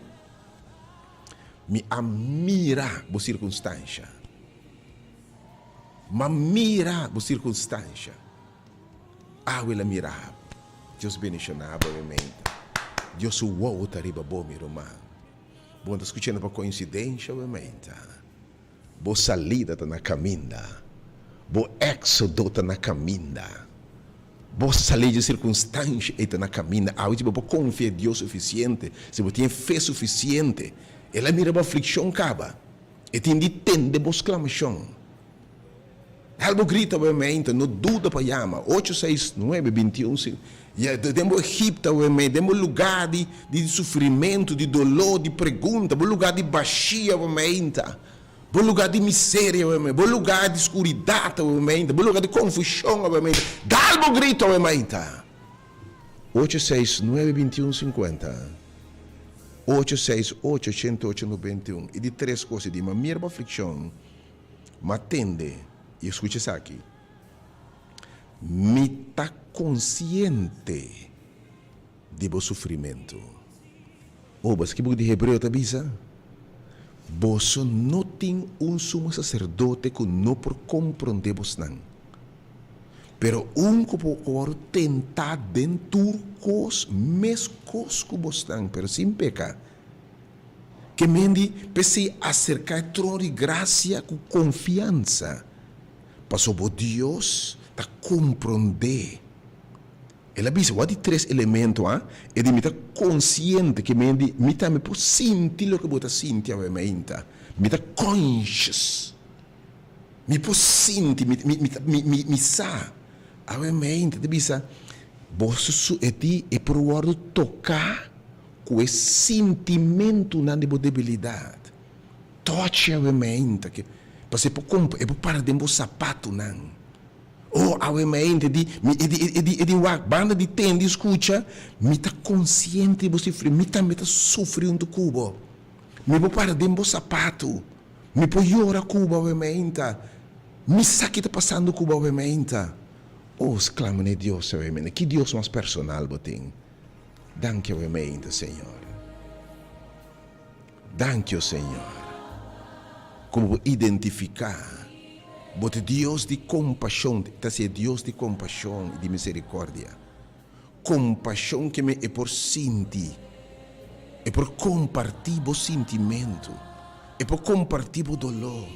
[SPEAKER 1] Mi a mira bo sirkunstansha. M'a mira bo sirkunstansha. Awe el a mira bo. Dios bendishoná bo obviamente. Dios su wowo ta riba bo, mi ruman. Bo no ta skuchando pa koinsidensha, obviamente. Bo salida ta na kaminda. Bo éksodo ta na kaminda. Bo salí dje sirkunstansha ei ta na kaminda. Awe si bo por konfia Dios sufisiente, si bo tin e fe sufisiente, El a mira bo aflikshon kaba. E tin di tende bo sklamashon. Dal bo grita awe meinta, no duda pa yama, ocho seis nuebe binti un sin. Ya den bo Egipto awe mei, den bo lugá di di sufrimentu, di doló, di pregunta, bo lugá di bashia awe meinta, bo lugá di miseria awe mei, bo lugá di skuridat awe meinta, bo lugá di konfushon awe meinta, dal bo grito awe meinta. Ocho seis nuebe 21 50, ocho seis ocho ochenta ocho noventa i un. I di tres kos, i di mamier bo aflikshon. Ma tende i skucha esaki, Mi ta konsiente di bo sufrimentu. O, bo sa ki buki di Hebreo ta bisa? Boso no tin un sumo saserdote ku no por komprondé bosnan. Pero un ku por wòrdu tentá den tur kos meskos ku bosnan, pero sin peka. Ke men di p'esei aserká e trono di grasia ku konfiansa, pasobra bo Dios ta komprondé. El a bisa, Wak di tres elemento, a? E di, Mi ta konsiente, ke men di, mi tambe por sinti loke bo ta sinti awe mainta. Mi ta conscious. Mi por sinti, mi, mi, mi, mi, mi sa. Awe mainta ta bisa, Boso su, e di, e por wòrdu toká ku e sintimentunan di bo debilidat. Touch awe mainta, ke, pasobra e por komp, e por para den bo sapatunan. Oh, awe mainta, e di, mi, e di, e di, e di wak, banda di tende i skucha, mi ta konsiente di bo sufri, mi tambe ta sufri huntu ku bo. Mi por para den bo sapatu. Mi por yora ku bo awe mainta. Mi sa ki ta pasando ku bo awe mainta. Oh, sklama na e Dios awe mainta. Ki Dios mas personal bo tin? Danki awe mainta, Señor. Danki, o Señor, ku bo por identifiká bo ta Dios di kompashon, ta si e Dios di kompashon i di miserikòrdia. Kompashon ke men e por sinti, e por kompartí bo sintimentu, e por kompartí bo doló.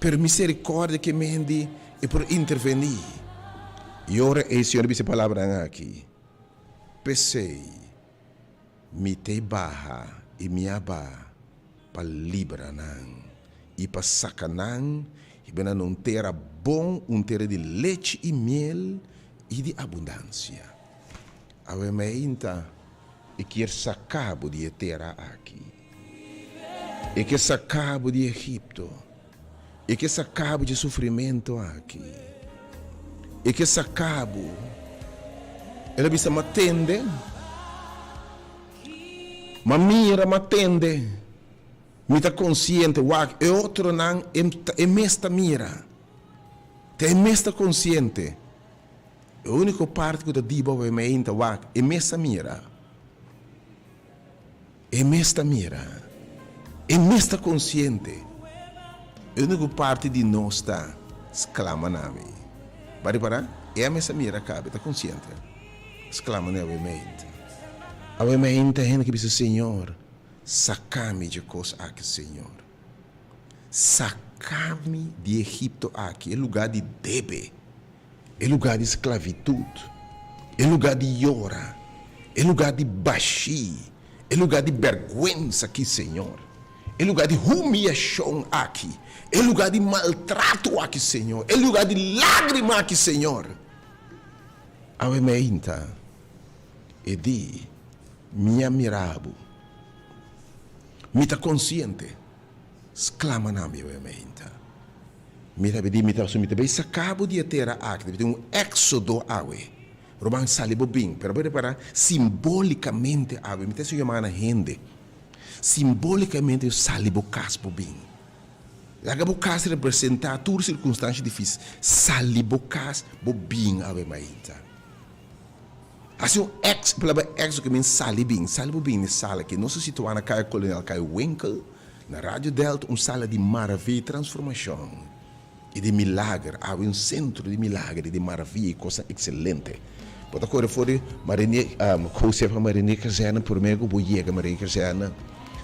[SPEAKER 1] Pero miserikòrdia ke men di e por intervení. I ora ei Señor a bisa e palabranan aki, P'esei mi t'ei baha i mi a ba pa libra nan i pa saka nan i bena na un tera bon, un tera di lechi i miel i di abundansia. Awe meinta e kier saka bo di e tera aki. E kier saka bo di Egipto. E kier saka bo di e sufrimentu aki. E kier saka bo. El a bisa, Ma tende. Ma mira, ma tende. Mi ta konsiente, wak, e otronan e mes ta mira. Ta e mes ta konsiente. E úniko parti ku ta diba awe mei ta wak, e mes ta mira. E mes ta mira. E mes ta konsiente. E úniko parti di nos ta sklama na mi. Bo a ripará? E a mes ta mira kabe, ta konsiente. Sklama na awe mei. Awe mei ta hende ki bisa, Señor, saka mi dje kos aki, Señor. Saka mi di Egipto aki, e lugá di debe, e lugá di sklavitut, e lugá di yora, e lugá di bashí, e lugá di bèrgwensa aki, Señor, e lugá di humiashon aki, e lugá di maltrato aki, Señor, e lugá di lágrima aki, Señor. Awe meinta e di, Mi a mira bo. Mi ta konsiente. Sklama na mi awe meinta. Mi ta pidi, mi ta mi ta bay saka bo di e tera aki. Ta pidi un éksodo awe. Ruman sali bo bin. Pero bo repara, simbolikamente awe, mi ta hasi un yamada na hende. Simbolikamente sali bo kas bo bin. Laga bo kas representá tur sirkunstansha difísil. Sali bo kas bo bin awe mainta. Hasi un ex, palabra exo ke men sali bin, sali bo bin na e sala ke nos ta situá na Kaya Kolonel Kaya Winkel, na Radio Delta, un sala di maravia i transformashon i di milager, awe un sentro di milager i di maravia i kosnan ekselente. Bo ta kore for di Marinier, Josefa Marinier Kazerne promé ku bo yega Marinier Kazerne,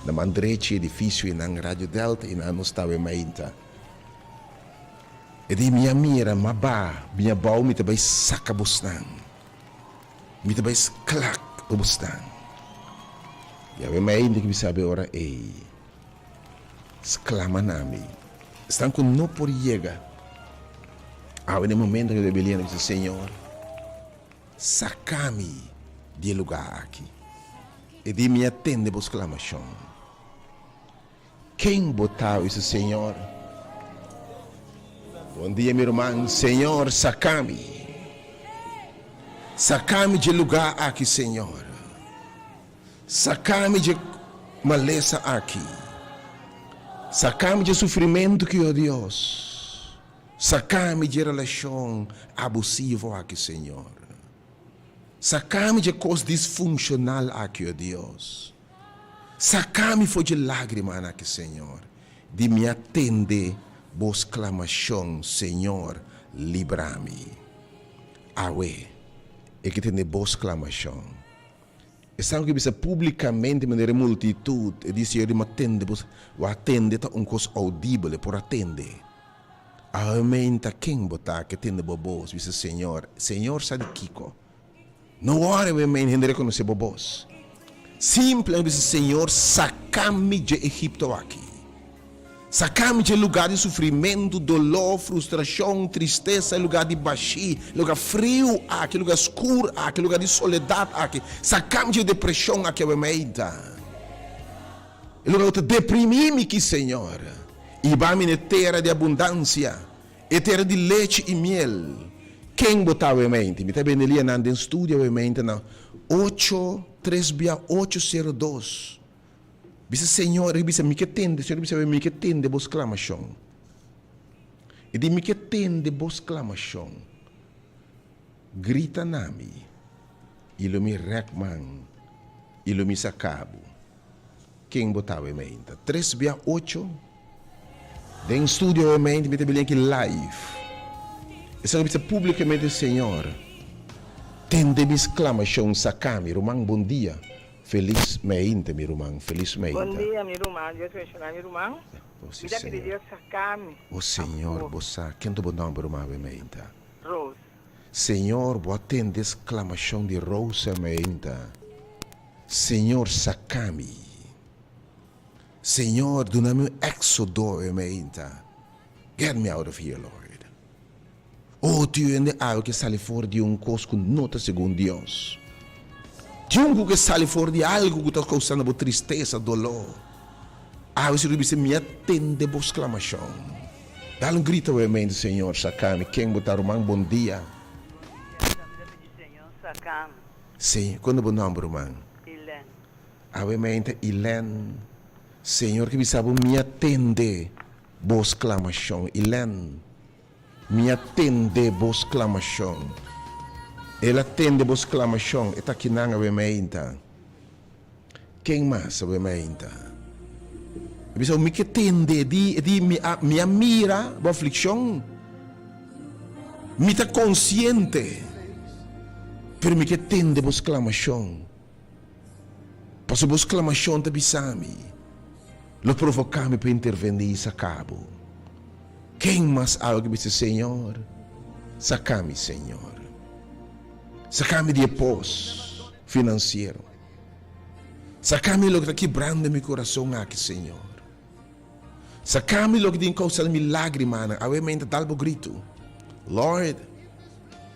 [SPEAKER 1] na man drechi edifisio einan Radio Delta, einan nos ta awe mainta. E di, Mi a mira, m'a ba, mi a bou, mi ta bai saka bosnan. Mi ta bai sklak pa bosnan. Yahweh mi ainda ki bisa be ora ei, Sklama na mi. Esnan ku no por yega awe den momento ku rebelion a bisa, Señor, saka mi di e lugá aki. E di, Mi a tende bo sklamashon. Ken bo ta bisa Señor? Bon dia mi ruman, Señor saca mi. Saca mi dje lugar aki Señor. Saca mi dje malesa aki. Saca mi dje sufrimento ki oh Dios. Saca mi dje relacion abusivo aki Señor. Saca mi dje cos disfuncional aki oh Dios. Saka mi for dje lágrimanan aki, Señor, di mi a tende Bo sklamashon, Señor, libra mi. Awe, e ke tende bo sklamashon. Esnan ku bisa públikamente manera e multitut, e di, Señor, di mi a tende bo. Bo a tende ta un kos oudibel, e por a tende. Awe meinta ken bo ta ke tende bo bos? Bisa Señor. Señor sa di kiko. No wòri awe meinta hende rekonosé bo bos. Simplemente bisa, Señor, saka mi dje Egipto aki. Saka mi dje lugá di sufrimentu, doló, frustrashon, tristesa, e lugá di bashí, e lugá friu aki, e lugá skur aki, e lugá di soledat aki. Saka mi dje depreshon aki awe meinta. E lugá ku ta deprimí mi ki, Señor. Hiba mi na e tera di abundansia, e tera di lechi i miel. Ken bo ta awemente? Mi ta bende lianan den studio awemente na ocho tres bia ocho sero dos. Bisa Señor, e bisa mi ke tende, Señor bisa mi ke tende bo sklamashon. E di mi ke tende bo sklamashon. Grita na mi, i lo mi rèk man, i lo mi saka bo. Ken bo ta awe meinta? Tres bia ocho den studio awe meinta mi ta bini aki live. Esaki bisa publicamente Señor tende mi sclamacion saca mi ruman bon dia feliz meinta mi ruman feliz
[SPEAKER 2] Bon
[SPEAKER 1] meinta.
[SPEAKER 2] dia mi ruman Dios bendiciona mi ruman
[SPEAKER 1] Oh si
[SPEAKER 2] mi ta pidi
[SPEAKER 1] Señor
[SPEAKER 2] Dios saca mi
[SPEAKER 1] Oh Señor
[SPEAKER 2] afo
[SPEAKER 1] bo sa ken ta bo nomber ruman awe meinta?
[SPEAKER 2] Rose.
[SPEAKER 1] Señor bo a tende sclamacion di Rose awe meinta. Señor saca mi. Señor duna mi un éxodo e meinta. Get me out of here Lord. Oh tin hende awe ke sali for di un kos ku no ta segun Dios. Tin un ku ke sali for di algu ku ta kousando bo tristesa, doló. Awe Señor bisa mi a tende bo sklamashon. Dal un grito awe meinta Señor saca mi. Ken bo ta ruman? Bon dia.
[SPEAKER 3] Señor saca mi.
[SPEAKER 1] Sí, kon bo nomber ruman?
[SPEAKER 3] Ilen.
[SPEAKER 1] Awe meinta Ilen, Señor ke bisa bo mi a tende bo sklamashon. Ilen, mi a tende bo sklamashon. El a tende bo sklamashon, e ta kinan awe meinta. Ken mas awe meinta? E bisa bo mi ke tende, di e di mi a mi a mira bo aflikshon. Mi ta konsiente, pero mi ke tende bo sklamashon, pasobra bo sklamashon ta bisa mi, lo provoká mi pa intervení i saka bo. Ken mas awe ke bisa, Señor, saka mi, Señor. Saka mi di e pos finansiero. Saka mi loke ta kibrando mi kurason aki, Señor. Saka mi loke tin kousa mi lágrimanan. Awe mi ta dal bo gritu, Lord,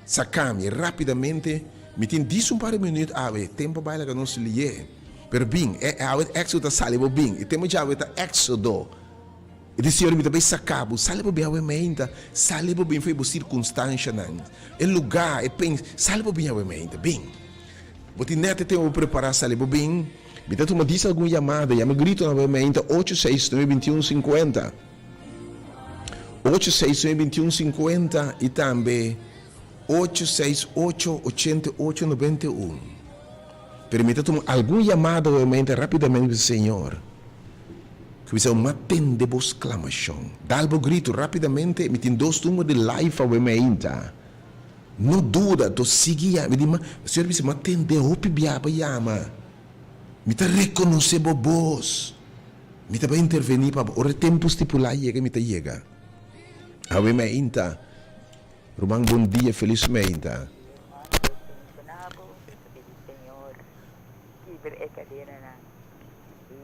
[SPEAKER 1] saka mi rápidamente. Mi tin dis un par di minüt awe. Tempu a bai laga nos lié. Pero bin, e awe éksodo ta sali bo bin. E tempu djawe ta éksodo. E di Señor, mi ta bai saka bo. Sali bo bin awe meinta. Sali bo bin for di bo sirkunstanshanan, e lugá, e pens. Sali bo bin awe meinta. Bin. Bo tin nèt e tempu pa prepará. Sali bo bin. Mi ta tuma dis algun yamada, yama grito na bo mente ocho seis nuebe bintiun sinkuenta, ocho seis nuebe bintiun sinkuenta i tambe ocho seis ocho ochenta i ocho nobenta i un. Pero mi ta tuma algun yamada bo mente rapidamente bisa Señor, ku bisa bo atende bo sklamashon. Dal bo grito rapidamente, mi tin dos numero di live awe meinta. No duda, to sigui yama. Mi di, ma, Señor bisa, ma tende hopi bia pa yama. Mi ta rekonosé bo bos. Mi ta bai intervení pa bo. Ora e tempu stipulá yega, mi ta yega. Awe meinta. Ruman, bon dia, felis meinta.
[SPEAKER 3] Dios bendiciona bo, ta pidi Señor kibra e cadenanan,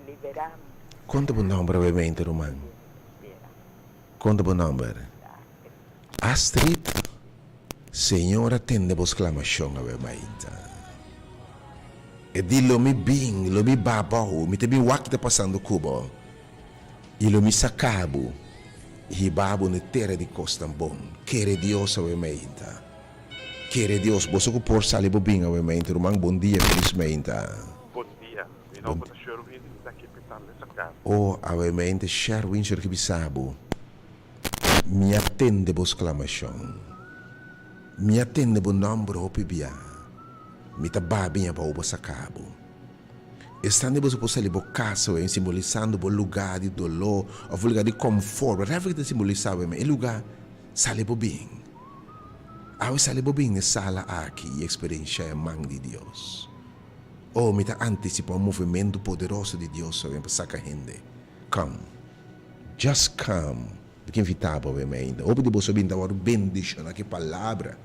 [SPEAKER 3] libera mi.
[SPEAKER 1] Kon ta bo nomber awe meinta, ruman? Kon ta bo nomber? Astrid, Señor a tende bo sklamashon awe mainta. E di, Lo mi bin, lo mi ba abou, mi ta bin wak ki ta pasando ku bo, i lo mi saka bo i hiba bo na e tera di kosnan bon. Kere Dios awe mainta. Kere Dios. Boso ku por sali bo bin awe mainta. Ruman, bon dia, felis mainta.
[SPEAKER 4] Bon dia. Mi nomber ta Sherwin i mi ta aki pitando e saka.
[SPEAKER 1] Oh, awe mainta Sherwin, Señor ke bisa bo. Mi a tende bo sklamashon. Mi a tende bo nòmber hopi bia. Mi ta babia pa bo saka bo. Esnan di boso por sali bo kas awe, simbolisando bo lugá di doló òf bo lugá di kòmfòrt, whatever ki ta simbolisá awe, ma e lugá sali bo bin. Awe sali bo bin n'e sala aki i eksperenshá e man di Dios. Oh, mi ta antisipá un movementu poderoso di Dios awe pa saka hende. Come. Just come. Mi ke invitá bo awe mainta. Hopi di boso a bin ta wòrdu bendishoná ku e palabra.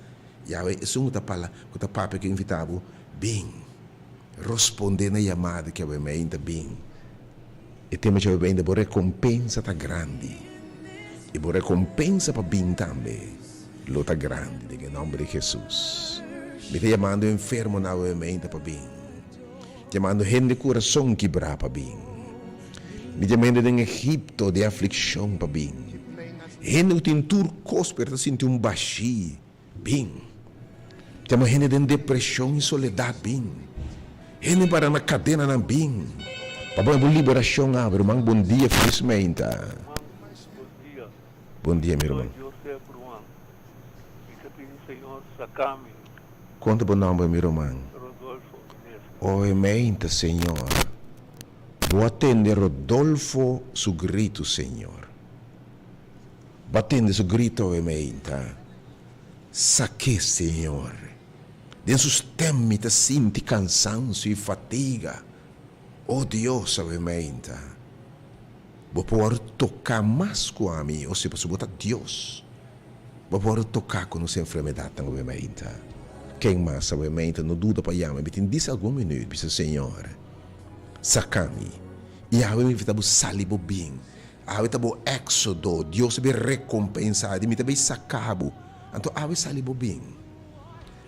[SPEAKER 1] I awe esun ku ta pala, ku ta papia ke invitá bo, bin. Rospondé na yamada ki awe mainta, bin. E tema dje awe mainta, bo rekompensa ta grandi. I bo rekompensa pa bin tambe lo ta grandi den e nòmber di Hesus. Mi ta yamando enfermonan awe mainta pa bin. Yamando hende kurason kibrá pa bin. Mi ta yama hende den Egipto den aflikshon pa bin. Hende ku tin tur kos pero ta sinti un bashí, bin. Mi ta yama hende den depreshon i soledat, bin. Hende para na kadenanan, bin. Pa bo bo liberashon awe, ruman. Bon dia, felis meinta.
[SPEAKER 5] Ruman, bon dia.
[SPEAKER 1] Bon dia, mi ruman.
[SPEAKER 5] Soy Josep, ruman. Mi ta pidi Señor saka mi.
[SPEAKER 1] Konta bo nòmber, mi ruman.
[SPEAKER 5] Rodolfo Inés.
[SPEAKER 1] Oe meinta, Señor. Bo a tende Rodolfo su gritu, Señor. Bo a tende su gritu awe meinta. Sak'é, Señor. Den su stèm mi ta sinti kansansio i fatiga. O Dios, awe meinta, Bo por toká mas ku ami, o si pasobra Bo ta Dios. Bo por toká ku nos enfermedatnan awe meinta. Ken mas awe meinta no duda pa yama mi tin dis algun minüt bisa Señor saka mi i awe mi invitá bo sali bo bin awe ta bo éxodo Dios ta bin rekompensá di mi ta bin saka bo anto awe sali bo bin.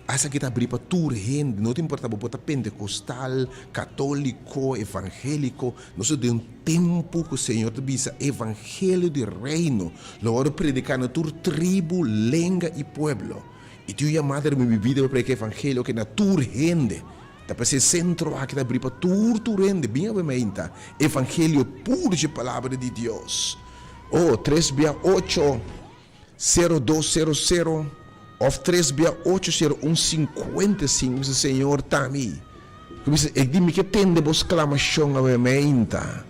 [SPEAKER 1] Esaki ta abrí pa tur hende, no ta importá bo por ta pentekostal, katóliko, evangéliko. Nos ta den un tempu ku Señor ta bisa evangelio di Reino lo wòrdu prediká na tur tribu, lenga i pueblo. I tin un yamada riba mi bida pa prediká evangelio oke na tur hende. Ta p'esei e sentro aki ta abrí pa tur tur hende. Bin awe meinta evangelio puru dje Palabra di Dios. Oh, tres bia ocho. 0200 of tres bia ocho sero un sinkuenta i sinku bisa Señor ta mi ku bisa e di mi ke tende bo sklamashon awe meinta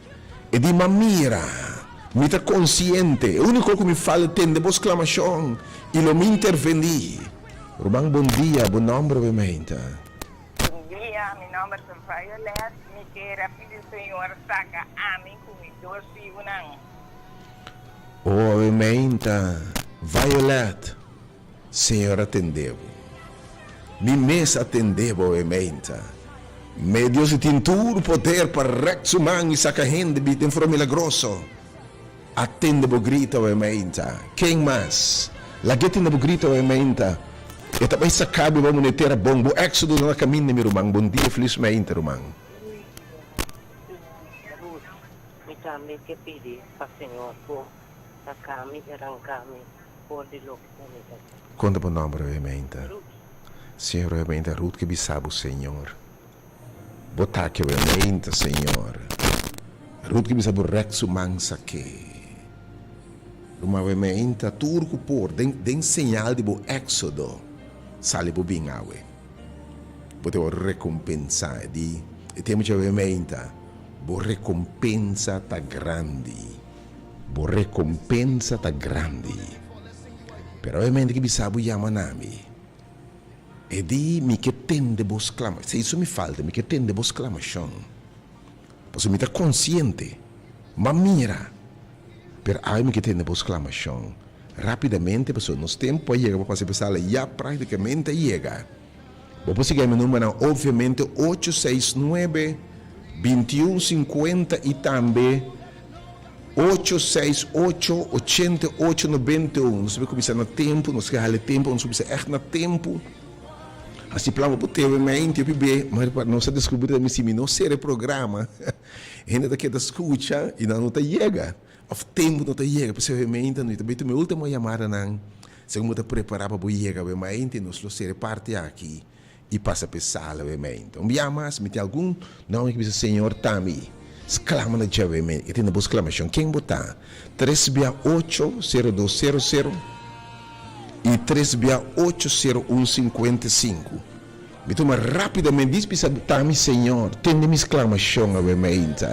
[SPEAKER 1] e di ma mira mi ta konsiente e uniko ku mi falta tende bo sklamashon i lo mi interveni Ruman bon dia bo nomber awe meinta.
[SPEAKER 2] Bon dia mi nomber ta Violet mi kere a pidi Señor saka ami ku mi dos yunan.
[SPEAKER 1] O awe meinta, Violet, Señor a tende bo. Mi mes a tende bo awe meinta. Me Dios di tin tur poder pa rek su man i saka hende bi den forma milagroso. A tende bo grito awe meinta. Ken mas? Lag'é tende bo grito awe meinta. E ta bai saka bo i bai mune tera bon. Bo éxodo no na kaminda, mi ruman. Bon dia, felis meinta, ruman.
[SPEAKER 6] Mi tambe ke pidi pa Señor por saka mi i ranka mi for di loke ku mi ta den.
[SPEAKER 1] Konta bo nòmber obviamente.
[SPEAKER 6] Ruth.
[SPEAKER 1] Señor obviamente Ruth ke bisa bo Señor. Bo ta aki obviamente Señor. Ruth ke bisa bo rèk su man sak'é. Ruman obviamente tur ku por den den señal di bo éksodo sali bo bin awe. Bo ta wòrdu rekompensá di e tempu dje obviamente. Bo rekompensa ta grandi. Bo rekompensa ta grandi. Pero obviamente ki bisa bo yama na mi. E di mi ke tende bo sklama. Si eso mi falta, mi ke tende bo sklamashon. Pasobra mi ta konsiente. M'a mira. Pero awe mi ke tende bo sklamashon. Rapidamente, pasobra nos tempu a yega pa pasa e pesala ya praktikamente a yega. Bo por sigui mi numbernan obviamente ocho seis nuebe, bintiun sinkuenta i tambe ocho seis ocho, ochenta i ocho, nobenta i un. Nos debe kuminsá na tempu, nos ke hala e tempu, nos kuminsá ègt na tempu. Hasi plan pa bo teve mente hopi be, ma nos a deskubrí tambe si mi no sera e programa, hende ta keda skucha i nan no ta yega, òf tempu no ta yega. P'esei obviamente nos ta bai tuma e último yamadanan. Segun bo ta prepará pa bo yega awe maente, nos lo sera e parti aki i pasa pa e sala awe maente. Un bia mas, mi tin algun nòmber ki bisa, Señor, ta mi. Sklama na dje awe maente. E tende bo sklamashon. Ken bo ta? Tres bia ocho, sero dos, sero, sero i tres bia ocho, sero un, sinkuenta i sinku. Mi tuma rápidamente dis bisa, Ta mi, Señor, tende mi sklamashon awe maente.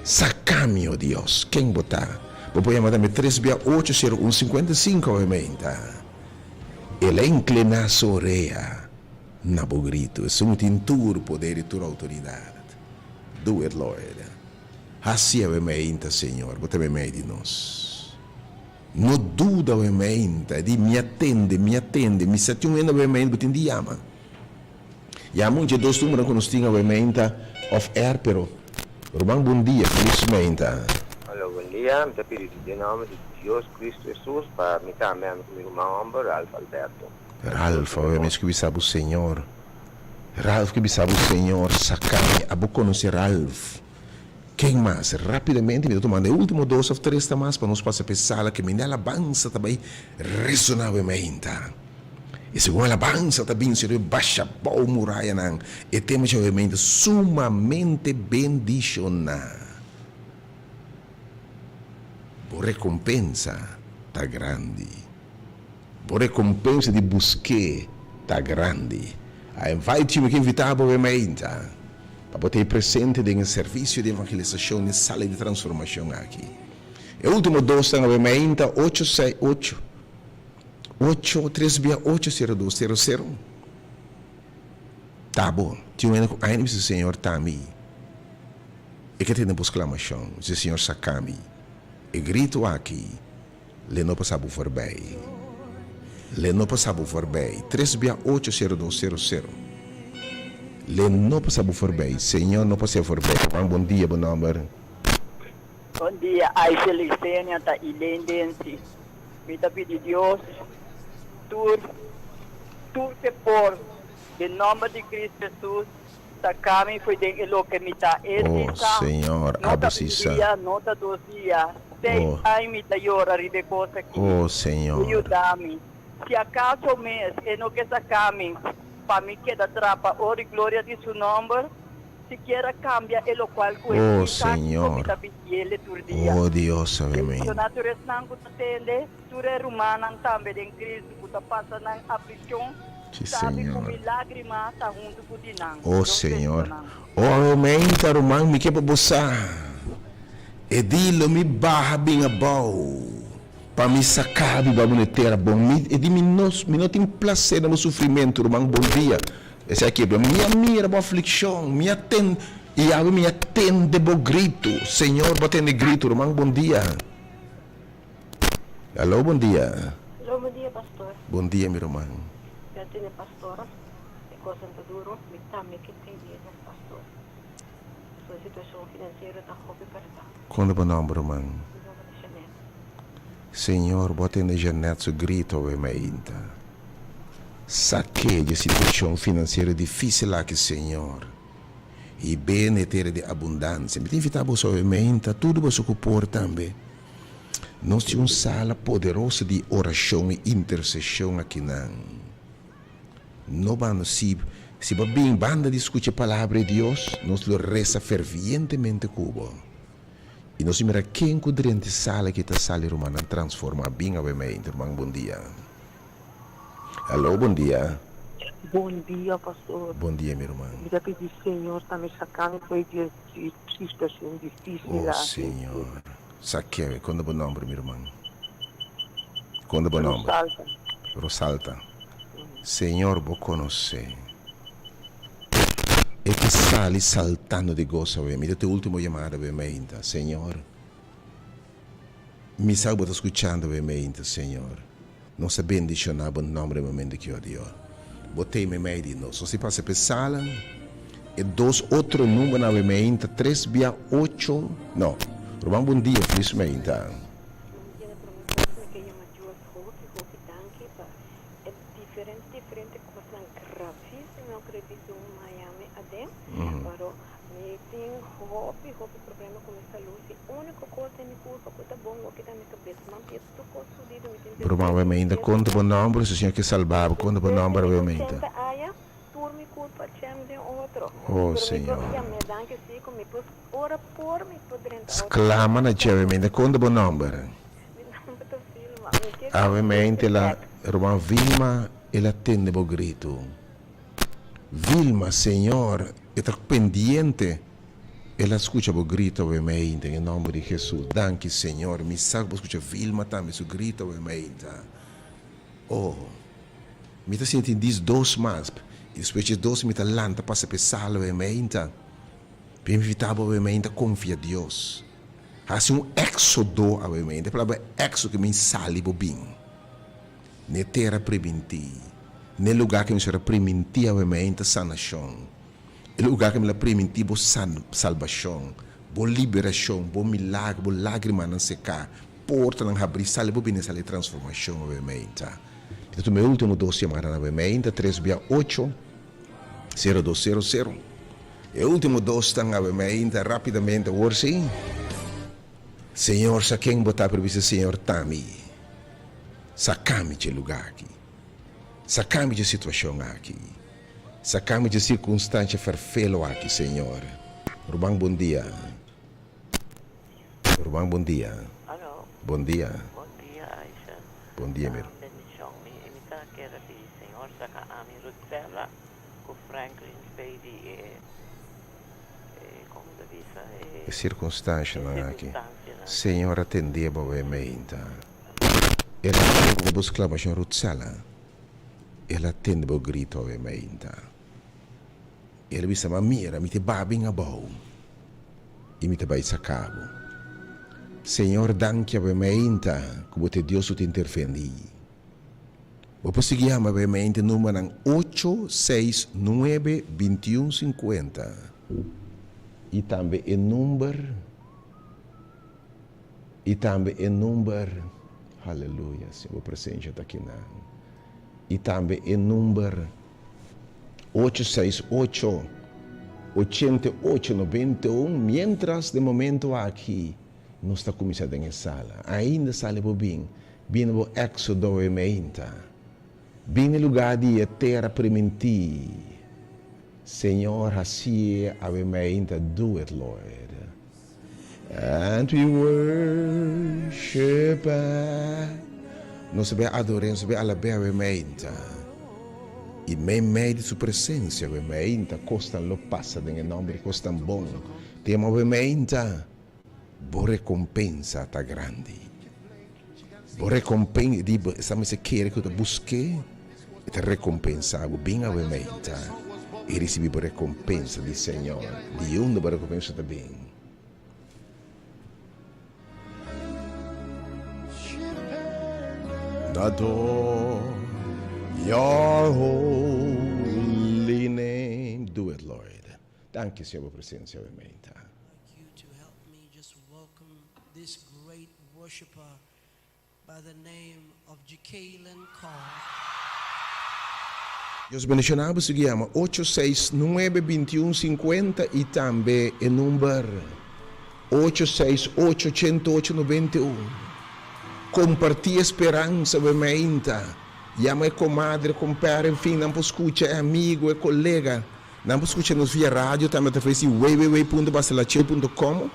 [SPEAKER 1] Saka mi, o Dios. Ken bo ta? Bo por yama tambe tres bia ocho sero un sinkuenta i sinku awe meinta. El a inkliná su orea na bo gritu. Esun tin tur poder i tur outoridat. Do it, Lord. Hasi awe meinta, Señor, bo ta meimei di nos. No duda awe meinta, di mi a tende, mi a tende, mi sa tin un hende awe meinta, bo tin di yama. Yama un dje dos numbernan ku nos tin awe meinta off air, pero ruman bon dia, felis meinta.
[SPEAKER 7] Alo, bon dia. Mi ta pidi den nomber di Dios Cristo Jesus pa mi tambe ami ku mi ruman homber Ralph Alberto.
[SPEAKER 1] Ralph, awe mes ku bisa bo Señor. Ralph ke bisa bo Señor saka mi. Abo konosé Ralph? Ken mas? Rápidamente mi ta tumando e último dos òf tres ta mas pa nos pasa p'e sala ke mende alabansa ta bai resoná awe mainta. I segun alabansa ta bin seru e basha bou murayanan, e tema dje awe mainta sumamente bendishoná. Bo rekompensa ta grandi. Bo rekompensa di busk'é ta grandi. I invite you, mi ke invitá bo awe mainta pa bo ta ei presente den e servisio di evangelisashon den sala di transformashon aki. E ultimo dosnan awe mainta, ocho sei ocho, ocho tres bia ocho sero dos sero sero. Ta bo, tin un hende ku aina bisa Señor ta mi. E ke tende bo sklamashon, si Señor saka mi. E gritu aki. Le no pasa bo voorbij. Le no pasa bo voorbij. Tres bia ocho sero dos sero sero. Le no pasa bo voorbij. Señor no pas'é voorbij. Ruman bon dia bo nomber.
[SPEAKER 3] Bon dia Aisha Licenia ta Elaine Densi mi ta pidi Dios tur tur ke por den nomber di Cristo Jesus Saca mi fo'i den e loke mi ta. E
[SPEAKER 1] Oh,
[SPEAKER 3] si sa,
[SPEAKER 1] Señor,
[SPEAKER 3] no
[SPEAKER 1] abo
[SPEAKER 3] ta
[SPEAKER 1] si
[SPEAKER 3] un
[SPEAKER 1] sa.
[SPEAKER 3] dia, no ta dos dia, seis
[SPEAKER 1] Oh.
[SPEAKER 3] aña mi ta yora riba e cos aki.
[SPEAKER 1] Oh,
[SPEAKER 3] E
[SPEAKER 1] Señor.
[SPEAKER 3] yuda mi. Si acaso mes e no ke saca mi pa mi keda trapa ora i gloria di su nomber, sikiera cambia e locual cu e
[SPEAKER 1] Oh,
[SPEAKER 3] si sa kico mi
[SPEAKER 1] Señor.
[SPEAKER 3] ta pidiele tur dia.
[SPEAKER 1] Oh, Dios, sabe mi.
[SPEAKER 3] Bendiciona tur esnan cu ta tende, tur e rumannan tambe den Cristo cu ta pasa nan afliccion.
[SPEAKER 1] Sí,
[SPEAKER 3] Sabi ku
[SPEAKER 1] Señor.
[SPEAKER 3] mi lágrima ta huntu ku di nan.
[SPEAKER 1] Oh,
[SPEAKER 3] Dios
[SPEAKER 1] Señor.
[SPEAKER 3] bendiciona nan.
[SPEAKER 1] Oh, aumenta, ruman, mi ke pa bo sa. E di lo mi baha bin abou, pa mi saca bi ba bo na tera bon. Mi, e di mi no, mi no tin placer na bo sufrimentu, ruman, bon dia. Esei a kebra. Mi a mira bo afliccion, mi a ten, i awe mi a tende bo gritu. Señor, bo a tende gritu, ruman, bon dia. Aló, bon dia.
[SPEAKER 8] Aló, bon dia, pastor.
[SPEAKER 1] Bon dia, mi ruman.
[SPEAKER 8] Mi a tene pastor, e kosnan ta duro, mi tambe ke pidi e nos pastor. Su situashon finansiero ta hopi perta.
[SPEAKER 1] Kon ta bo nòmber, ruman?
[SPEAKER 8] Mi nòmber ta Jeanette.
[SPEAKER 1] Señor, bo a tende Jeanette su grito awe mainta. Sak'é dje situashon finansiero difísil aki, Señor, i bene e tera di abundansia. Mi ta invitá boso awe mainta, tur boso ku por tambe. Nos tin un sala poderoso di orashon i interseshon akinan. No banda si si bo bin banda di skucha e palabra di Dios, nos lo resa fervientemente ku bo. I nos mira ken ku drenta e sala aki ta sali rumannan transformá. Bin awe mente, ruman, bon dia. Aló, bon dia.
[SPEAKER 9] Bon dia, pastor.
[SPEAKER 1] Bon dia, mi ruman.
[SPEAKER 9] Mi ta pidi Señor tambe saka mi for di e situacion dificil
[SPEAKER 1] Oh,
[SPEAKER 9] aki.
[SPEAKER 1] Señor. Sakewe, kon ta bo nomber, mi ruman? Kon ta bo nomber?
[SPEAKER 9] Rosalta.
[SPEAKER 1] Rosalta. Señor bo konosé. E ta sali saltando di goso awe. Mi ta te ultimo yamada awe meinta. Señor, mi sa ku bo ta skuchando awe meinta, Señor. Nos a bendishoná bo nomber e momento aki, o Dios. Bo ta ei meimei di nos. Nos a pasa pa e sala. E dos otro numbernan awe meinta, tres bia ocho, no. Ruman bon dia, felis meinta.
[SPEAKER 8] Bon dia, na prome kos mi ke yama Dios hopi hopi danki pa e diferente diferente kosnan gravísimo ku e bisti un Miami aden, pero mi tin hopi hopi problema ku mi salud, si uniko kos den mi kurpa ku ta bon wak ta mi kabes, man pia tur kos subido, mi tin
[SPEAKER 1] Ruman awe meinta, konta bo nomber, si Señor ke salba bo, konta bo nomber awe meinta.
[SPEAKER 8] Tur mi culpa chem den otro.
[SPEAKER 1] Oh,
[SPEAKER 8] Pero mi
[SPEAKER 1] Señor.
[SPEAKER 8] por yam'é danki si cu mi por ora por mi por drenta otro.
[SPEAKER 1] Sclama na dje awemente. Conta bo nomber.
[SPEAKER 8] Mi nomber ta Vilma. Mi ke
[SPEAKER 1] Awemente la ruman Vilma el a tende bo gritu. Vilma, Señor e ta pendiente. El a scucha bo grito awemente en e nomber di Jesus. Danki Señor. Mi sa cu bo scucha Vilma tambe su grito awemente. Oh. Mi ta sinti 12 mas. I despues dje dos mi ta lanta pasa p'e sala awe meinta. Mi invitá bo awe meinta konfia Dios. Hasi un éksodo awe meinta. E palabra éksodo ke men sali bo bin n'e tera primintí, n'e lugá ke mi ser a primintí awe meinta sanashon, e lugá ke mi la primintí bo salbashon, bo liberashon, bo milagro, bo lágrimanan seká, portanan habrí, sali bo bin n'e sala di transformashon awe meinta. Mi ta tuma e ultimo dos yamadanan awe meinta, tres bia ocho, sero dos sero sero. E ultimo dos tan awe meinta rapidamente awor si. Señor sa ken bo ta pero bisa Señor ta mi. Saka mi dje luga aki. Saka mi dje situacion aki. Saka mi dje circunstancia ferfelo aki Señor. Ruman bon dia. Ruman bon dia.
[SPEAKER 6] Alo.
[SPEAKER 1] Bon dia.
[SPEAKER 6] Bon dia Aisha.
[SPEAKER 1] Bon dia mi.
[SPEAKER 6] Bendicion mi mi ta kere pidi Señor saka ami Ruthella cu Franklin fey di e e como ta bisa e
[SPEAKER 1] E circunstancianan aki. Señor atende bo awe meinta. El a tende bo sclamacion Ruthella. El a tende bo grito awe meinta. El a bisa ma mira mi te babin abou y mi ta bay saca bo. Señor danki awe meinta cu bo ta e Dios cu ta interveni. Bo por sigui yama brevemente numbernan ocho, seis, nuebe, bintiun, sinkuenta i tambe e number i tambe e number Aleluya Señor bo presencia ta akinan i tambe e number ocho, seis, ocho, ochenta i ocho, nobenta i un mientras den momento aki nos ta kuminsá den e sala ainda sali bo bin Bini bo Éxodo e meinta. Bini lugá di e tera primintí. Señor hacié awe meinta do it Lord. And we worship at. Nos ta bay ador'é, nos ta bay alab'é awe meinta. I meimei di su presencia awe meinta cosnan lo pasa den e nomber di cosnan bon. Tema awe meinta. Bo recompensa ta grandi. Bo recompensa di bo esta mester kere ku ta busk'é, e ta recompensa bo. Bin awe meinta i risibi bo recompensa di Señor. Di unda bo recompensa ta bin? Adore your holy name. Do it, Lord. Danki, Señor, bo presencia awe meinta.
[SPEAKER 10] like you to help me just welcome this great worshiper by the name of Jacqueline Carr.
[SPEAKER 1] Dios bendiciona bo sigui yama ocho seis nuebe bintiun sinkuenta i tambe e number ocho seis ocho ochenta ocho nobenta i un. Komparti e speransa bo e meinta. Yama e komadre, kompere, enfin nan por skucha e amigo, e kolega. Nan por skucha nos via radio tambe atraves di www.bastelachel.com.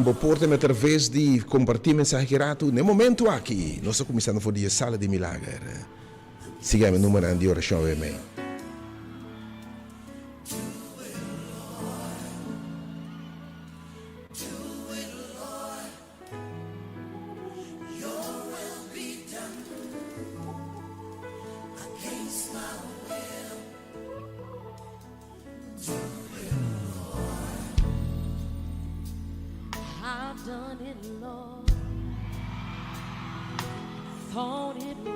[SPEAKER 1] Bo por tambe atraves di kompartí mensahe ki ratu. Na e momentu aki nos ta kuminsando for di e sala di milager. Sigui ami numeronan di orashon awe mei.